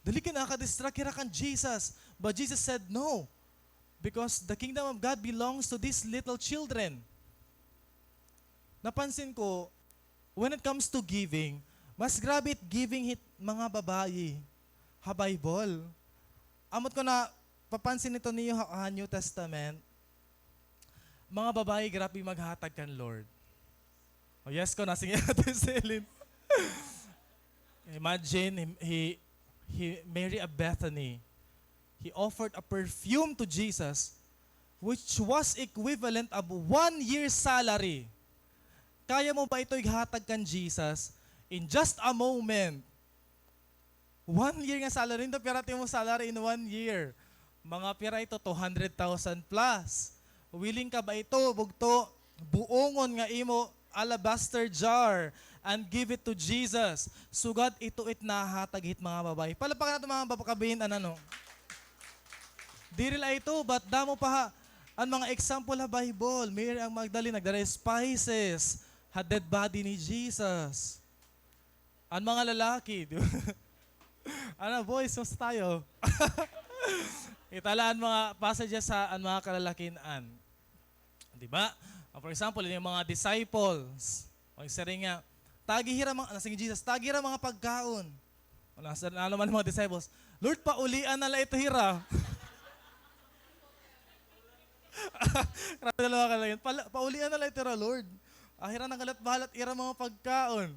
Dali kay nakaka-distract hira kan Jesus." But Jesus said, "No, because the kingdom of God belongs to these little children." Napansin ko, when it comes to giving, mas grabe it giving hit mga babayi ha Bible. Ambot ko napapansin ito niyo ha, ha New Testament. Mga babayi grabe maghatag kan Lord. O, yes ko, nasiring hi Ate Celine. Imagine, he, he, he, Mary of Bethany, he offered a perfume to Jesus, which was equivalent of one year's salary. Kaya mo ba ito ihatag kan Jesus in just a moment? One year nga salary, nito, pira it imo salary in one year? Mga pira ito, two hundred thousand plus. Willing ka ba ito, bugto, buongon nga imo alabaster jar and give it to Jesus? Sugad ito it nahatag hit mga babayi. Palakpakan naton mga bab-, kababayen, ano? Diri la ito, but damo pa ha, an mga example ha Bible. Mary ang Magdalene, nagdara spices ha dead body ni Jesus. An mga lalaki, di ba? Ano, boys, mas tayo. Kita la an mga passages ha, an mga kalalakin-an. Di ba? Ah, for example, an mga disciples. Magsiring nga, "Tagi hira mga," nasiring hi Jesus, "Tagi hira mga pagkaon." Nasiring, ano man an mga disciples, "Lord, paulian na la ito hira." Grabe na la mga kalalakin. "Pala-, paulian na la ito hira, Lord. Ah, hira naghalat-bahalat ira mga pagkaon."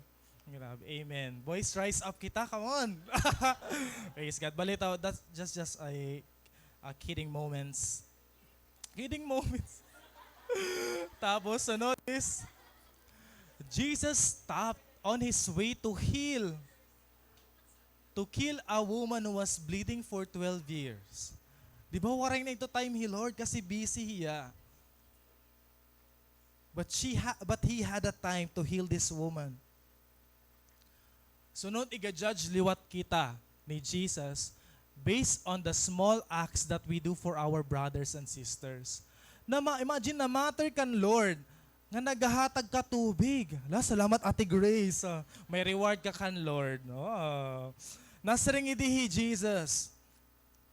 Grabe, amen. Boys, rise up kita, come on. Praise God. Balitaw, that's just, just a, a kidding moments. Kidding moments. Tapos, sunod is, Jesus stopped on his way to heal, to heal a woman who was bleeding for twelve years. Di ba, waray na ito time hi Lord kasi busy hiya. But she ha-, but he had a time to heal this woman. Sunod, iga-judge liwat kita ni Jesus based on the small acts that we do for our brothers and sisters. Na ma-, imagine, na-matter kan Lord nga naghahatag ka tubig. Hala, salamat, Ate Grace. Ah, may reward ka kan Lord, no? Ah. Nasiring idi hi Jesus,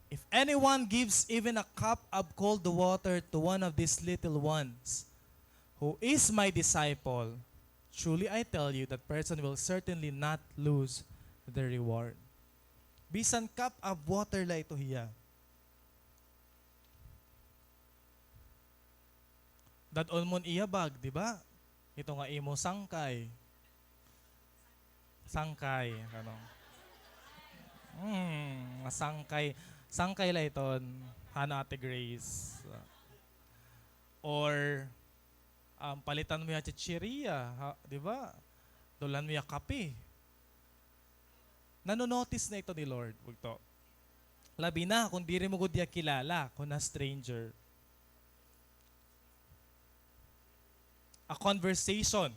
"If anyone gives even a cup of cold water to one of these little ones, who is my disciple, truly I tell you, that person will certainly not lose the reward." Bisan cup of water la ito hiya. Dad-on mo an iya bag, di ba? Ito nga imo sangkay. Sangkay, ano? Hmm, masangkay. Sangkay la iton, han Ate Grace. Or, um, palitan mo ya chichirya, ha, di ba? Dulhan mo ya kape. Nano-notice na ito ni Lord, bugto. Labi na kung diri mo gud iya kilala, kung na stranger. A conversation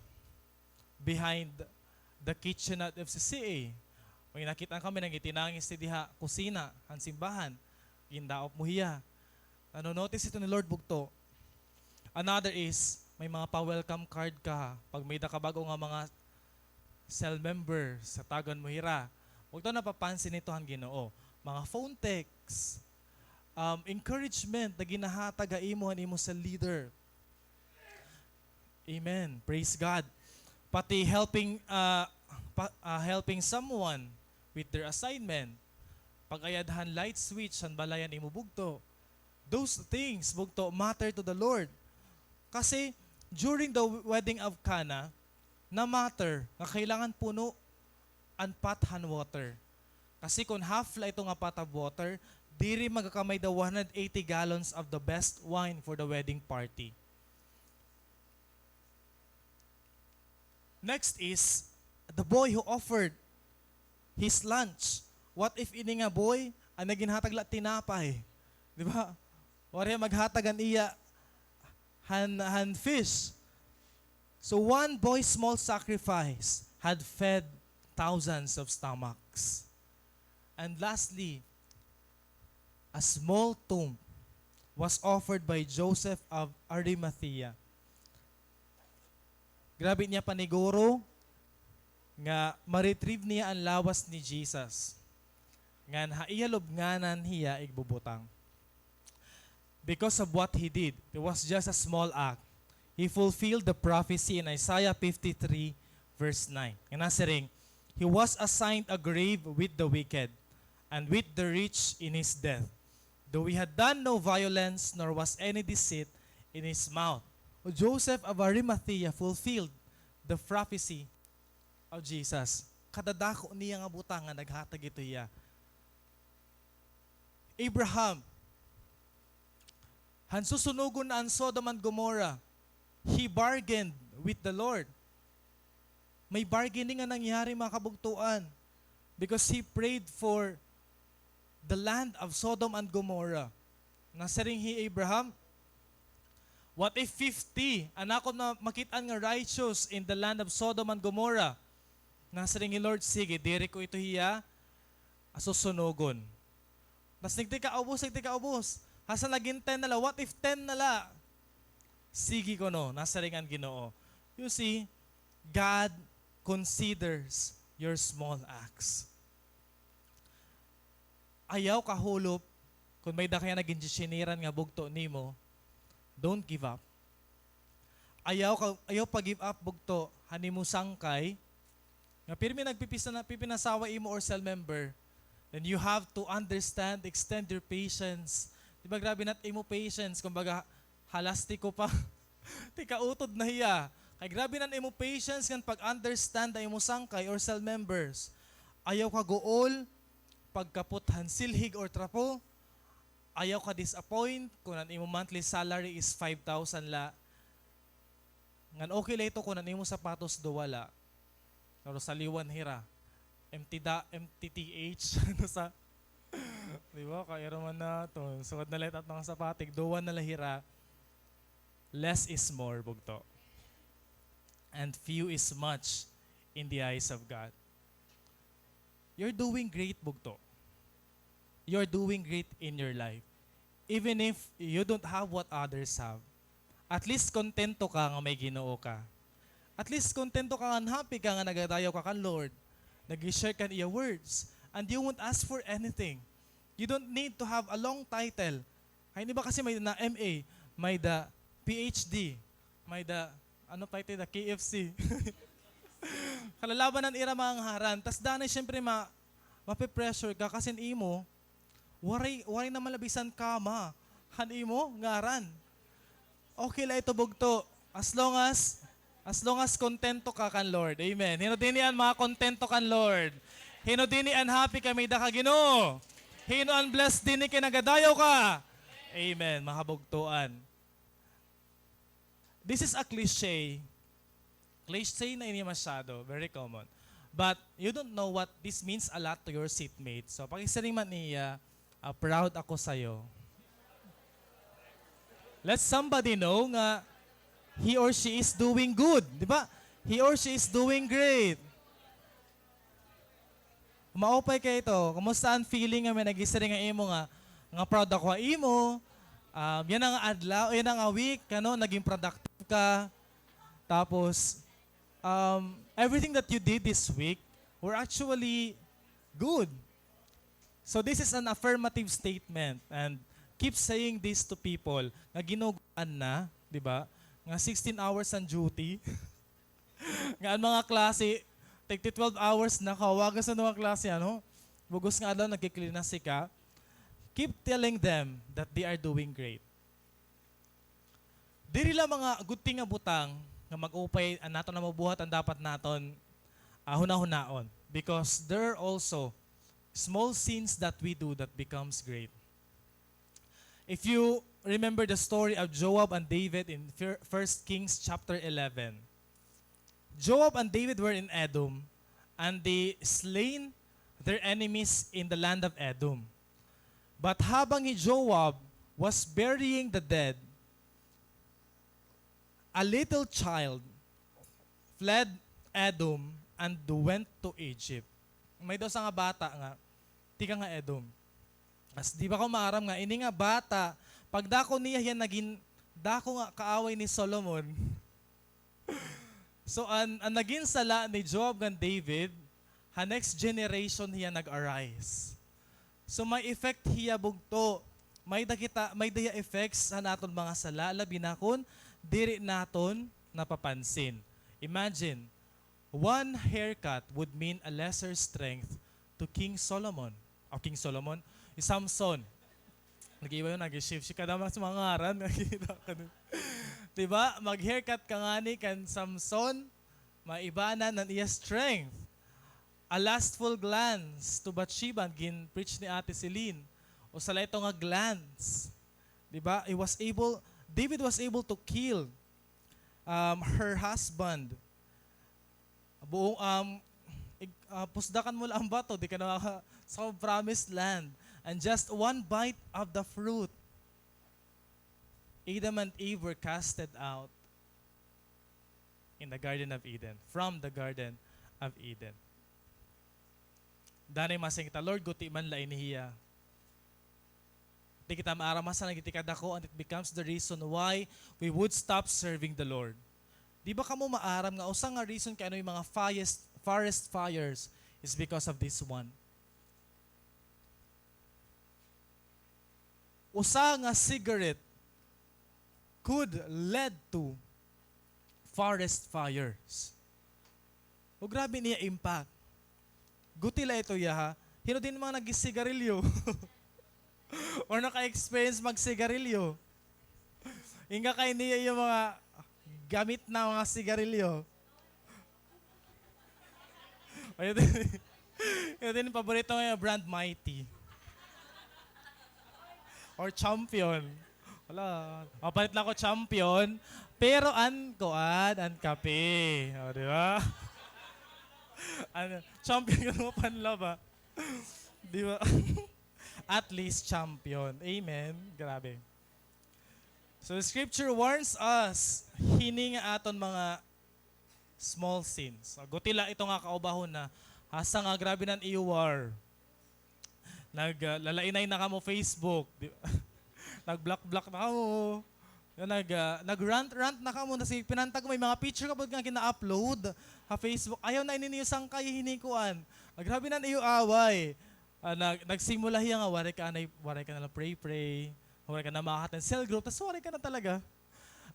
behind the kitchen at F C C A. May nakita kami, nangitinangis ni diha kusina, han simbahan. Gindaop mo hiya. Nano-notice ito ni Lord, bugto. Another is, may mga pa-welcome card ka. Pag may da ka bag-o nga mga cell member, hatagan mo hira. Bugto, napapansin ito han Ginoo. Mga phone text, um, encouragement na ginahatag ha imo han imo cell leader. Amen. Praise God. Pati helping, ah, pa-, ah, helping someone with their assignment. Pag-ayad han light switch han balay han imo bugto. Those things, bugto, matter to the Lord. Kasi, during the wedding of Cana, na-matter nga kailangan puno an pot han water. Kasi kon half la ito nga pot of water, diri magkakamay the one hundred eighty gallons of the best wine for the wedding party. Next is the boy who offered his lunch. What if ini nga boy, an ginhatag la tinapay? Di ba? Waray maghatag an iya han, han fish. So one boy's small sacrifice had fed thousands of stomachs. And lastly, a small tomb was offered by Joseph of Arimathea. Grabe niya paniguro nga ma-retrieve niya an lawas ni Jesus. Ngan ha iya lubnganan hiya igbubutang. Because of what he did, it was just a small act. He fulfilled the prophecy in Isaiah fifty-three, verse nine. Nga nasiring, "He was assigned a grave with the wicked, and with the rich in his death. Though he had done no violence, nor was any deceit in his mouth." O Joseph of Arimathea fulfilled the prophecy of Jesus. Kadadako niya nga butang nga naghatag ito hiya. Abraham, han susunugon na an Sodom and Gomorrah, he bargained with the Lord. May bargaining nga nangyari, mga kabugtoan, because he prayed for the land of Sodom and Gomorrah. Nasiring hi Abraham, "What if fifty an akon ma-, makit-an nga righteous in the land of Sodom and Gomorrah?" Nasiring hi Lord, "Sige, diri ko ito hiya susunugon." Tas nagtikaubos, nagtikaubos. Hasan la gin ten na la, what if ten na la? "Sige kuno," nasiring an Ginoo. You see, God considers your small acts. Ayaw kahulop kon may-ada ka yana gintsitsiniran nga bugto nimo, don't give up. Ayaw ka, ayaw pa-give up bugto han imo sangkay nga pirmi nagpipisa-, pipinasawa imo or cell member. Then you have to understand, extend your patience. Di ba, grabe na it imo patience, kumbaga, halastiko pa. Tikautod na hiya. Kay grabe na an imo patience ngan pag-understand ha imo sangkay or cell members. Ayaw ka guol pagkapot han silhig or trapo. Ayaw ka disappoint kon an imo monthly salary is five thousand la. Ngan okay la ito kon an imo sapatos duwa la. Pero saliwan hira. M T da, M T T H, ano sa, di ba? Kay ira man naton. Sugad na la it aton nga sapatos, duwa na la hira. Less is more, bugto. And few is much in the eyes of God. You're doing great, bugto. You're doing great in your life. Even if you don't have what others have, at least kontento ka nga may Ginoo ka. At least kontento ka ngan happy ka nga nagadayaw ka kan Lord, nag-share ka han iya words, and you won't ask for anything. You don't need to have a long title. Hay, an iba kasi may-ada M A, may-ada P H D, may-ada, ano pa ito, the K F C. Kalalaban an ira mga ngaran. Tas danay, siyempre, ma-, mape-pressure ka kasi an imo, waray, waray naman la bisan kama han imo ngaran. Okay la ito, bugto. As long as, as long as kontento ka kan Lord. Amen. Hin-o dinhi an mga kontento kan Lord? Hin-o dinhi an happy kay may-ada ka Ginoo? Hin-o an blessed dinhi kay nagadayaw ka? Amen. Mga kabugtoan. This is a cliche. Cliche na ini masyado. Very common. But you don't know what this means a lot to your seatmate. So, pakisiring man niya, ah, "Proud ako sa'yo." Let somebody know nga he or she is doing good. Di ba? He or she is doing great. Maupay kay ito. Kumusta an feeling nga may naghisiring ha imo nga, nga proud ako ha imo? Um, yana nga adlaw, yana nga week, ano, naging productive ka. Tapos, um, everything that you did this week were actually good. So this is an affirmative statement, and keep saying this to people nga ginuguan na, di ba? Nga sixteen hours an duty. Nga an mga klase, tigti twelve hours na, kawagas na mga klase, ano? Bug-os nga adlaw, nagki-clean na sika. Keep telling them that they are doing great. Diri la mga good thing nga butang nga mag-upay an aton nga mabuhat an dapat naton, ah, hunahunaon. Because there are also small sins that we do that becomes great. If you remember the story of Joab and David in Fir-, First Kings chapter eleven, Joab and David were in Edom, and they slain their enemies in the land of Edom. But habang hi Joab was burying the dead, a little child fled Edom and went to Egypt. May-ada usa nga bata nga tikang ha Edom. As di ba ko maaram nga, ini nga bata, pagdako niya, hiya nagin dako nga kaaway ni Solomon. So, an, an nagin sala ni Joab ngan David, ha next generation hiya nag-arise. So, may effect hiya bugto. May-ada kita, may-ada hiya effects han aton mga sala, labi na kon diri naton napapansin. Imagine, one haircut would mean a lesser strength to King Solomon. O, King Solomon? Hi Samson. Nag-iiba yun, nag-shift. Siya kadama sa mga ngaran. Nakikita ka dun. Di ba? Mag-haircut ka ngani kan Samson, maibanan an iya strength. A lustful glance to Bathsheba, gin-preach ni Ate Celine. Usa la ito nga glance. Di ba? He was able, David was able to kill, um, her husband. Buong, um, ig-, ah, pusdakan mo la an bato, di ka na maka-, sa promised land. And just one bite of the fruit, Adam and Eve were casted out in the Garden of Eden, from the Garden of Eden. Danay masiring kita, "Lord, guti man la ini hiya." Di kita maaram asa na gihap it kadako, and it becomes the reason why we would stop serving the Lord. Di ba kamo maaram nga usa nga reason kay ano yung mga forest, forest fires is because of this one? Usa nga cigarette could lead to forest fires. O, grabe niya impact. Guti la ito, yaha. Hin-o dinhi mga nagsigarilyo? Or naka-experience magsigarilyo? Inga kay niya yung mga gamit na mga sigarilyo. Ayun din. Ayun din, paborito nga yung brand, Mighty. Or Champion. Wala. Mapalit la ako Champion. Pero an kuan, an kape. O, di ba? Ano, Champion ka mo panlaba. Di ba? At least Champion. Amen. Grabe. So, the scripture warns us, hini nga aton mga small sins. Guti la ito nga kaubahon na, asa nga grabe na an iyo war. Nag, ah, lalainay na kamo Facebook. Di, nag-block-block na kamo. Nag, ah, nag-rant-rant na kamo. Kasi pinantag mo, may mga picture ka pod nga gina-upload ha Facebook. Ayaw na ini niyo sangkay, hini kuan. Ah, grabe na an iyo away. Ah, nag-, nagsimula hiya nga, waray ka anay, waray ka na la pray-pray, waray ka na maka-attend cell group, tas waray ka na talaga.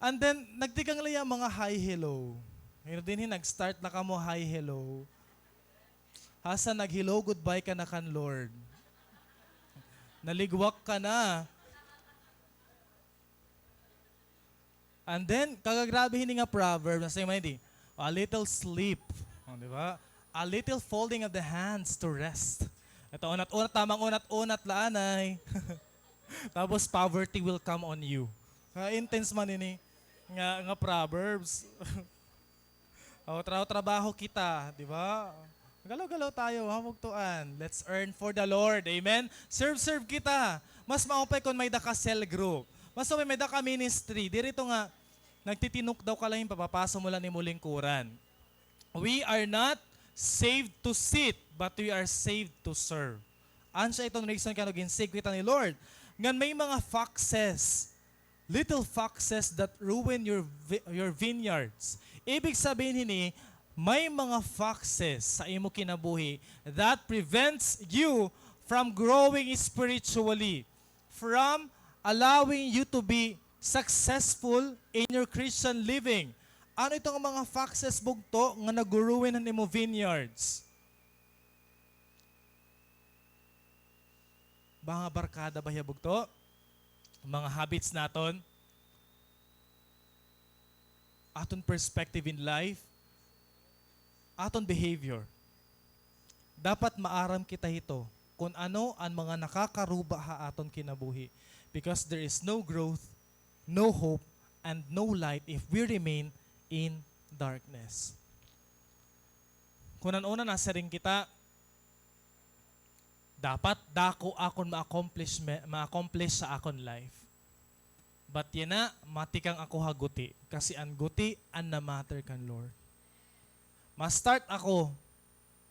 And then, nagtikang la hiya mga hi-hello. Ngayon dinhi, nag-start na kamo hi-hello. Hasta nag-hello, goodbye ka na kan Lord. Naligwak ka na. And then, kagagrabe hini nga proverb, nasiring man ini, "A little sleep." O, di ba? "A little folding of the hands to rest." Ito, unat-unat, tamang unat-unat la anay. Tapos, "Poverty will come on you." Ah, intense man ini nga, nga proverbs. O, trabaho-trabaho kita, di ba? Galaw-galaw tayo, ha, bugtoan. Let's earn for the Lord. Amen? Serve-serve kita. Mas maupay kon may-ada ka cell group. Mas maupay may-ada ka ministry. Diri ito nga, nagtitinukdaw ka la hin papapaso mo la an imo lingkuran. We are not saved to sit, but we are saved to serve. Asya iton reason kay ano gin-save kita ni Lord. Ngan may mga foxes, little foxes that ruin your vi-, your vineyards. Ibig sabihin hini, may mga foxes sa imo kinabuhi that prevents you from growing spiritually, from allowing you to be successful in your Christian living. Ano iton mga foxes, bugto, nga nagruruin han imo vineyards? Mga barkada ba hiya, bugto? Mga habits naton, aton perspective in life, aton behavior. Dapat maaram kita hito kon ano an mga nakakaruba ha aton kinabuhi, because there is no growth, no hope, and no light if we remain in darkness. Kon an una, nasiring kita, dapat dako akon ma-accomplish, ma-accomplish sa akon life. But yana, matikang ako ha guti, kasi an guti an na-matter kan Lord. Ma-start ako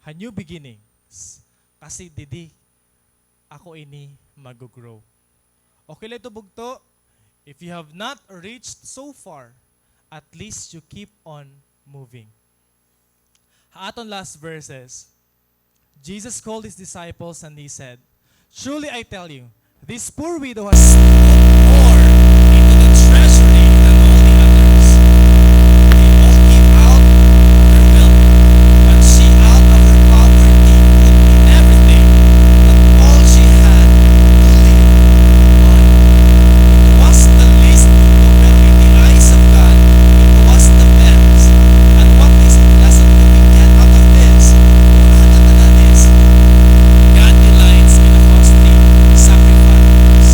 ha new beginnings, kasi didi ako ini mag-grow. Okay la ito, bugto? If you have not reached so far, at least you keep on moving. Ha aton last verses, Jesus called his disciples and he said, "Truly I tell you, this poor widow has put more into the treasury than all the others. They all gave out their wealth, but she out of her poverty put in everything, but all she had to live on." It was the least, pero in the eyes of God, it was the best. And what is the lesson to be get out of this? Kung ano na nga this, God delights in a costly sacrifice.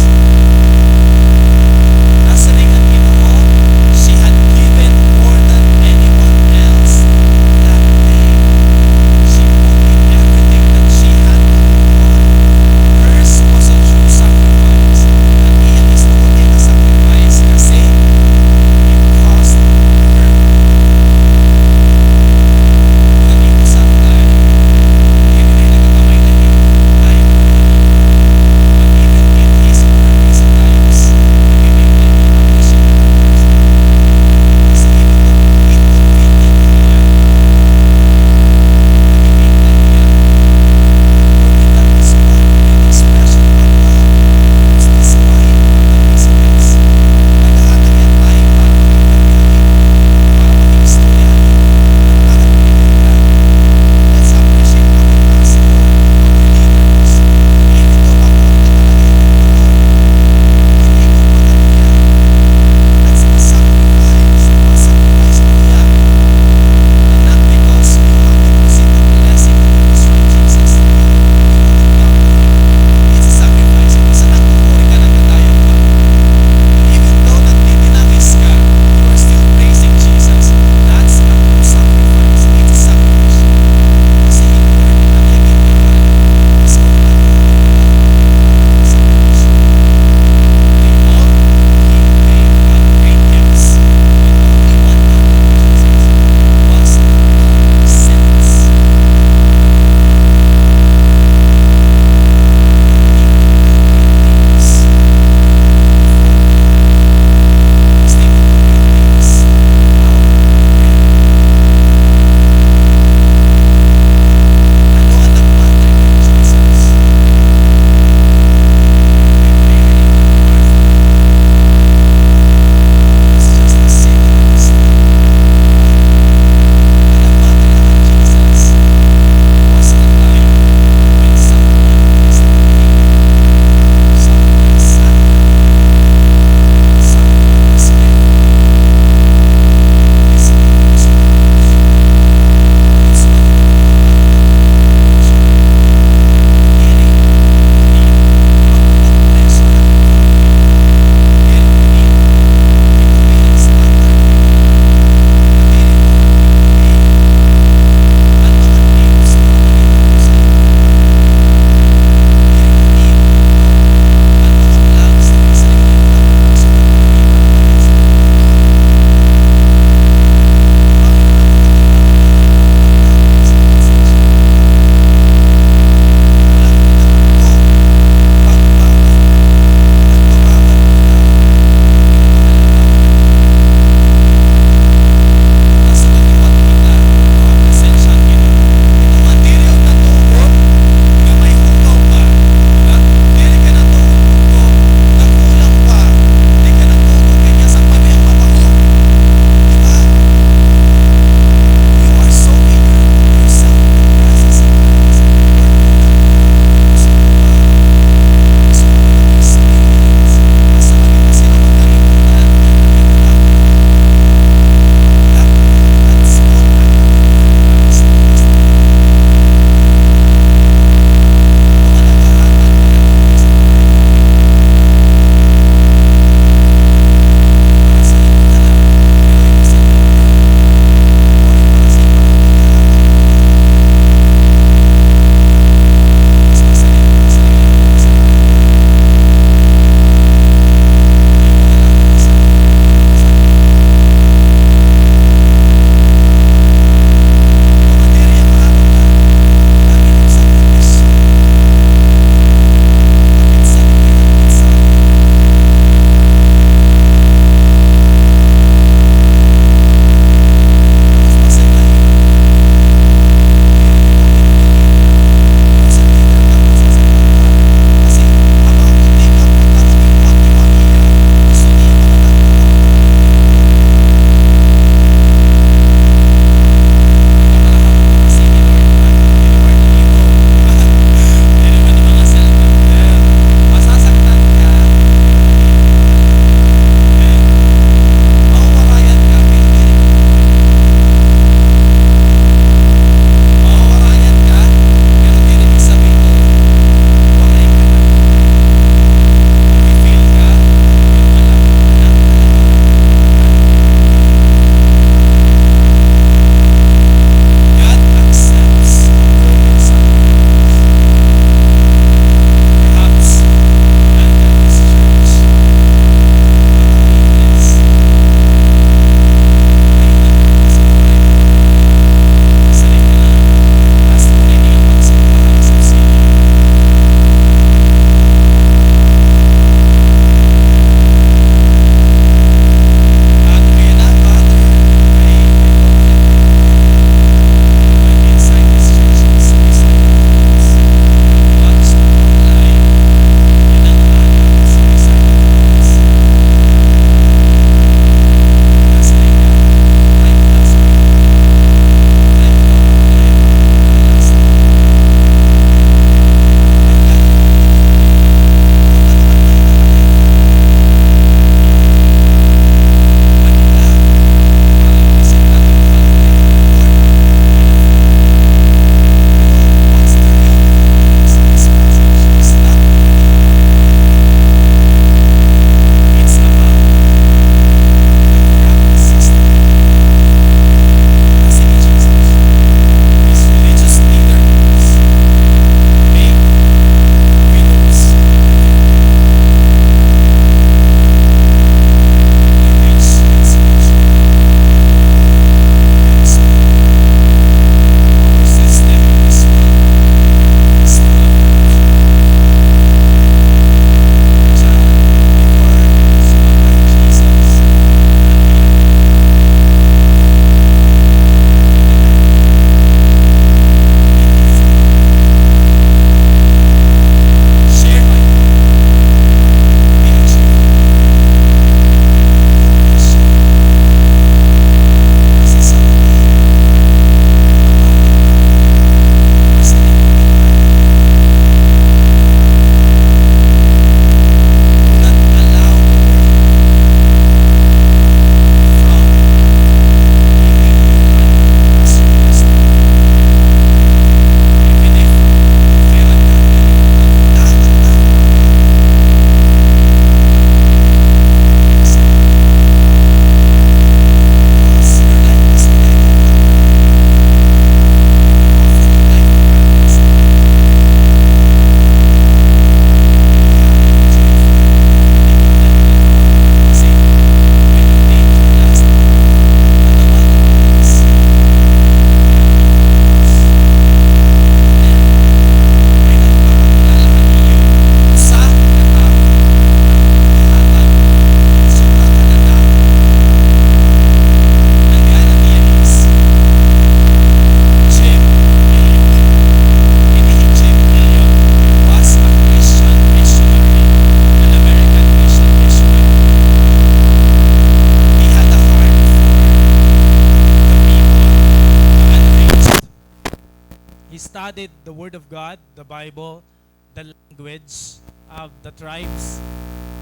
studied the Word of God, the Bible, the language of the tribes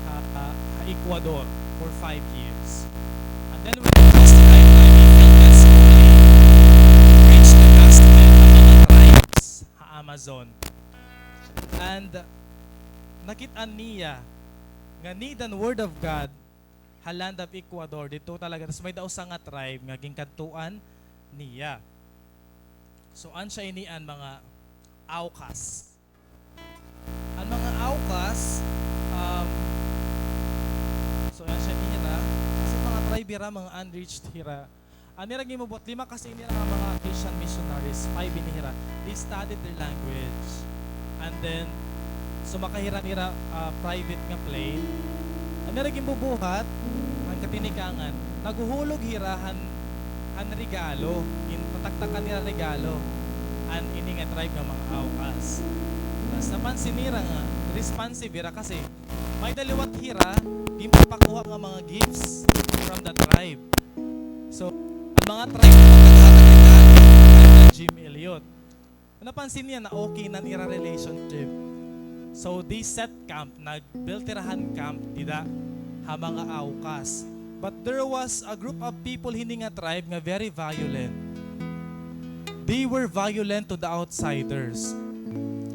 ha, ha Ecuador for five years. And then when the last time na he felt God's calling to preach the gospel ha mga tribes ha Amazon. And nakit-an niya nga need an Word of God ha land of Ecuador, didto talaga. Tas may-ada usa nga tribe nga ginkadtuan niya. So, an siya ini an mga Aucas. An mga Aucas, um, so, an siya ini hira, kasi mga tribe hira, mga unreached hira. An ira ginbubuhat, lima kasi ini hira nga mga Christian missionaries, five ini hira. They studied their language. And then, sumaka hira han ira, ah, private nga plane. An ira ginbubuhat, an katinikangan, naghuhulog hira han, han regalo, gintataktakan nira regalo an ini nga tribe nga mga Aucas. Tas napansin nira nga responsive hira kasi may-ada liwat hira ginpapakuha nga mga gifts from the tribe. So, an mga tribe naghatag regalo kay Jim Elliot. Napansin niya na okay na an ira relationship. So, they set camp, nag-build hira han camp dida ha mga Aucas. But there was a group of people hini nga tribe nga very violent. They were violent to the outsiders.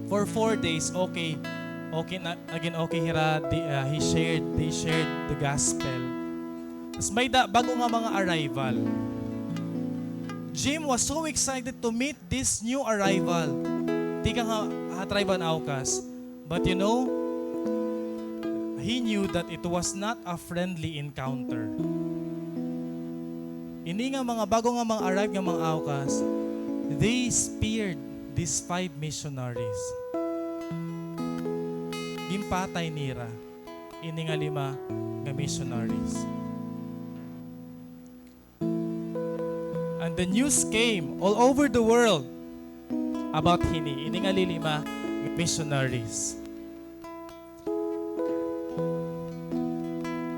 For four days, okay. Okay na, nagin okay hira, they, ah, he shared, they shared the gospel. Tas may-ada bag-o nga mga arrival. Jim was so excited to meet this new arrival. Tikang ha, ha tribe han Aucas. But you know, he knew that it was not a friendly encounter. Ini nga mga bag-o nga mga arrive nga mga Aucas, they speared these five missionaries. Ginpatay nira ini nga lima nga missionaries. And the news came all over the world about hini, ini nga lilima nga missionaries.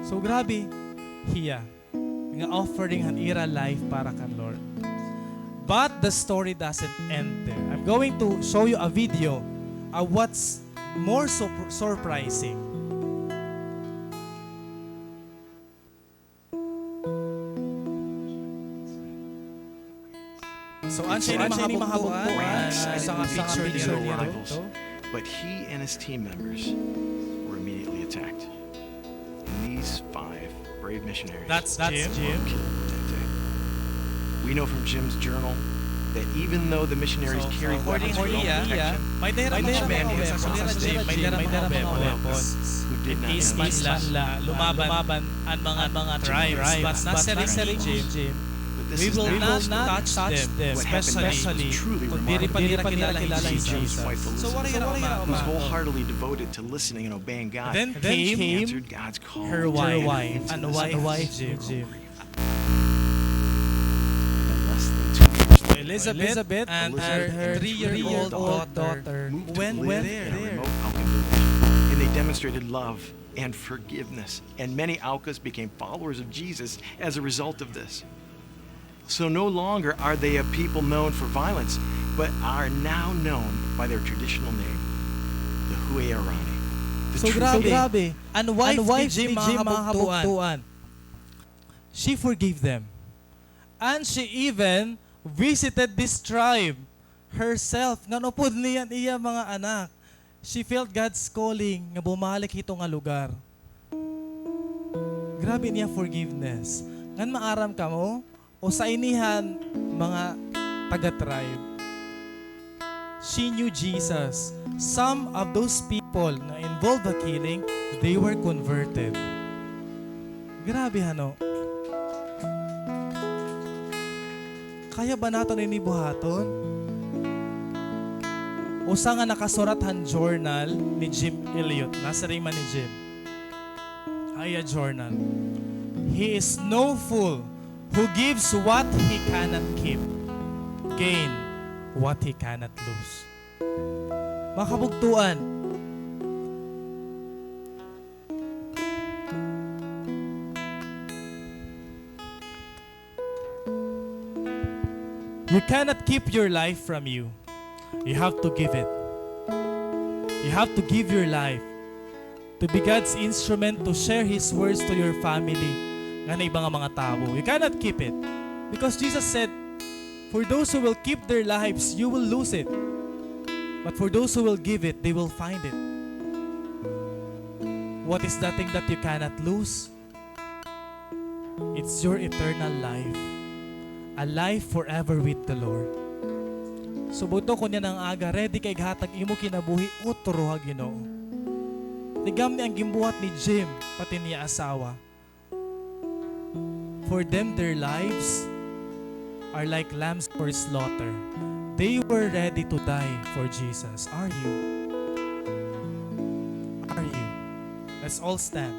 So, grabe hiya nga offering han ira life para kan Lord. But the story doesn't end there. I'm going to show you a video of what's more surp-, surprising. So, an siya ini mahabugtoan, usa nga picture dida. But he and his team members were immediately attacked. And these five brave missionaries were killed that day. We know from Jim's journal that even though the missionaries carried weapons for own protection, each man had a cross, who did not hesitate, who did not hesitate to lumaban an mga tribes, but nasiring hi Jim, we will not touch them, especially kon diri pa nira kilala hi Jesus. So, waray hira umabot. Who's wholeheartedly devoted to listening and obeying God, answered God's call. Then came her wife, an wife ni Jim. Elizabeth and her three-year-old daughter went there. And they demonstrated love and forgiveness. And many Aucas became followers of Jesus as a result of this. So no longer are they a people known for violence, but are now known by their traditional name, the Huayarani. So, grabe. An wife ni Jim, mga kabugtoan. She forgave them. And she even visited this tribe herself. Ngan upod niya an iya mga anak. She felt God's calling nga bumalik hito nga lugar. Grabe niya forgiveness. Ngan maaram kamo, usa ini han mga taga-tribe. She knew Jesus. Some of those people nga involved ha killing, they were converted. Grabe, hano? Kaya ba naton ini buhaton? Usa nga nakasurat han journal ni Jim Elliot. Nasiring man ni Jim ha iya journal, "He is no fool who gives what he cannot keep, gain what he cannot lose." Mga kabugtoan, you cannot keep your life from you. You have to give it. You have to give your life to be God's instrument to share His words to your family, ngan ha iba nga mga tawo. You cannot keep it. Because Jesus said, "For those who will keep their lives, you will lose it. But for those who will give it, they will find it." What is that thing that you cannot lose? It's your eternal life. A life forever with the Lord. So, buto kon yana nga aga, ready ka ighatag imo kinabuhi utro ha Ginoo. Tigam ni an ginbuhat ni Jim, pati niya asawa. For them, their lives are like lambs for slaughter. They were ready to die for Jesus. Are you? Are you? Let's all stand.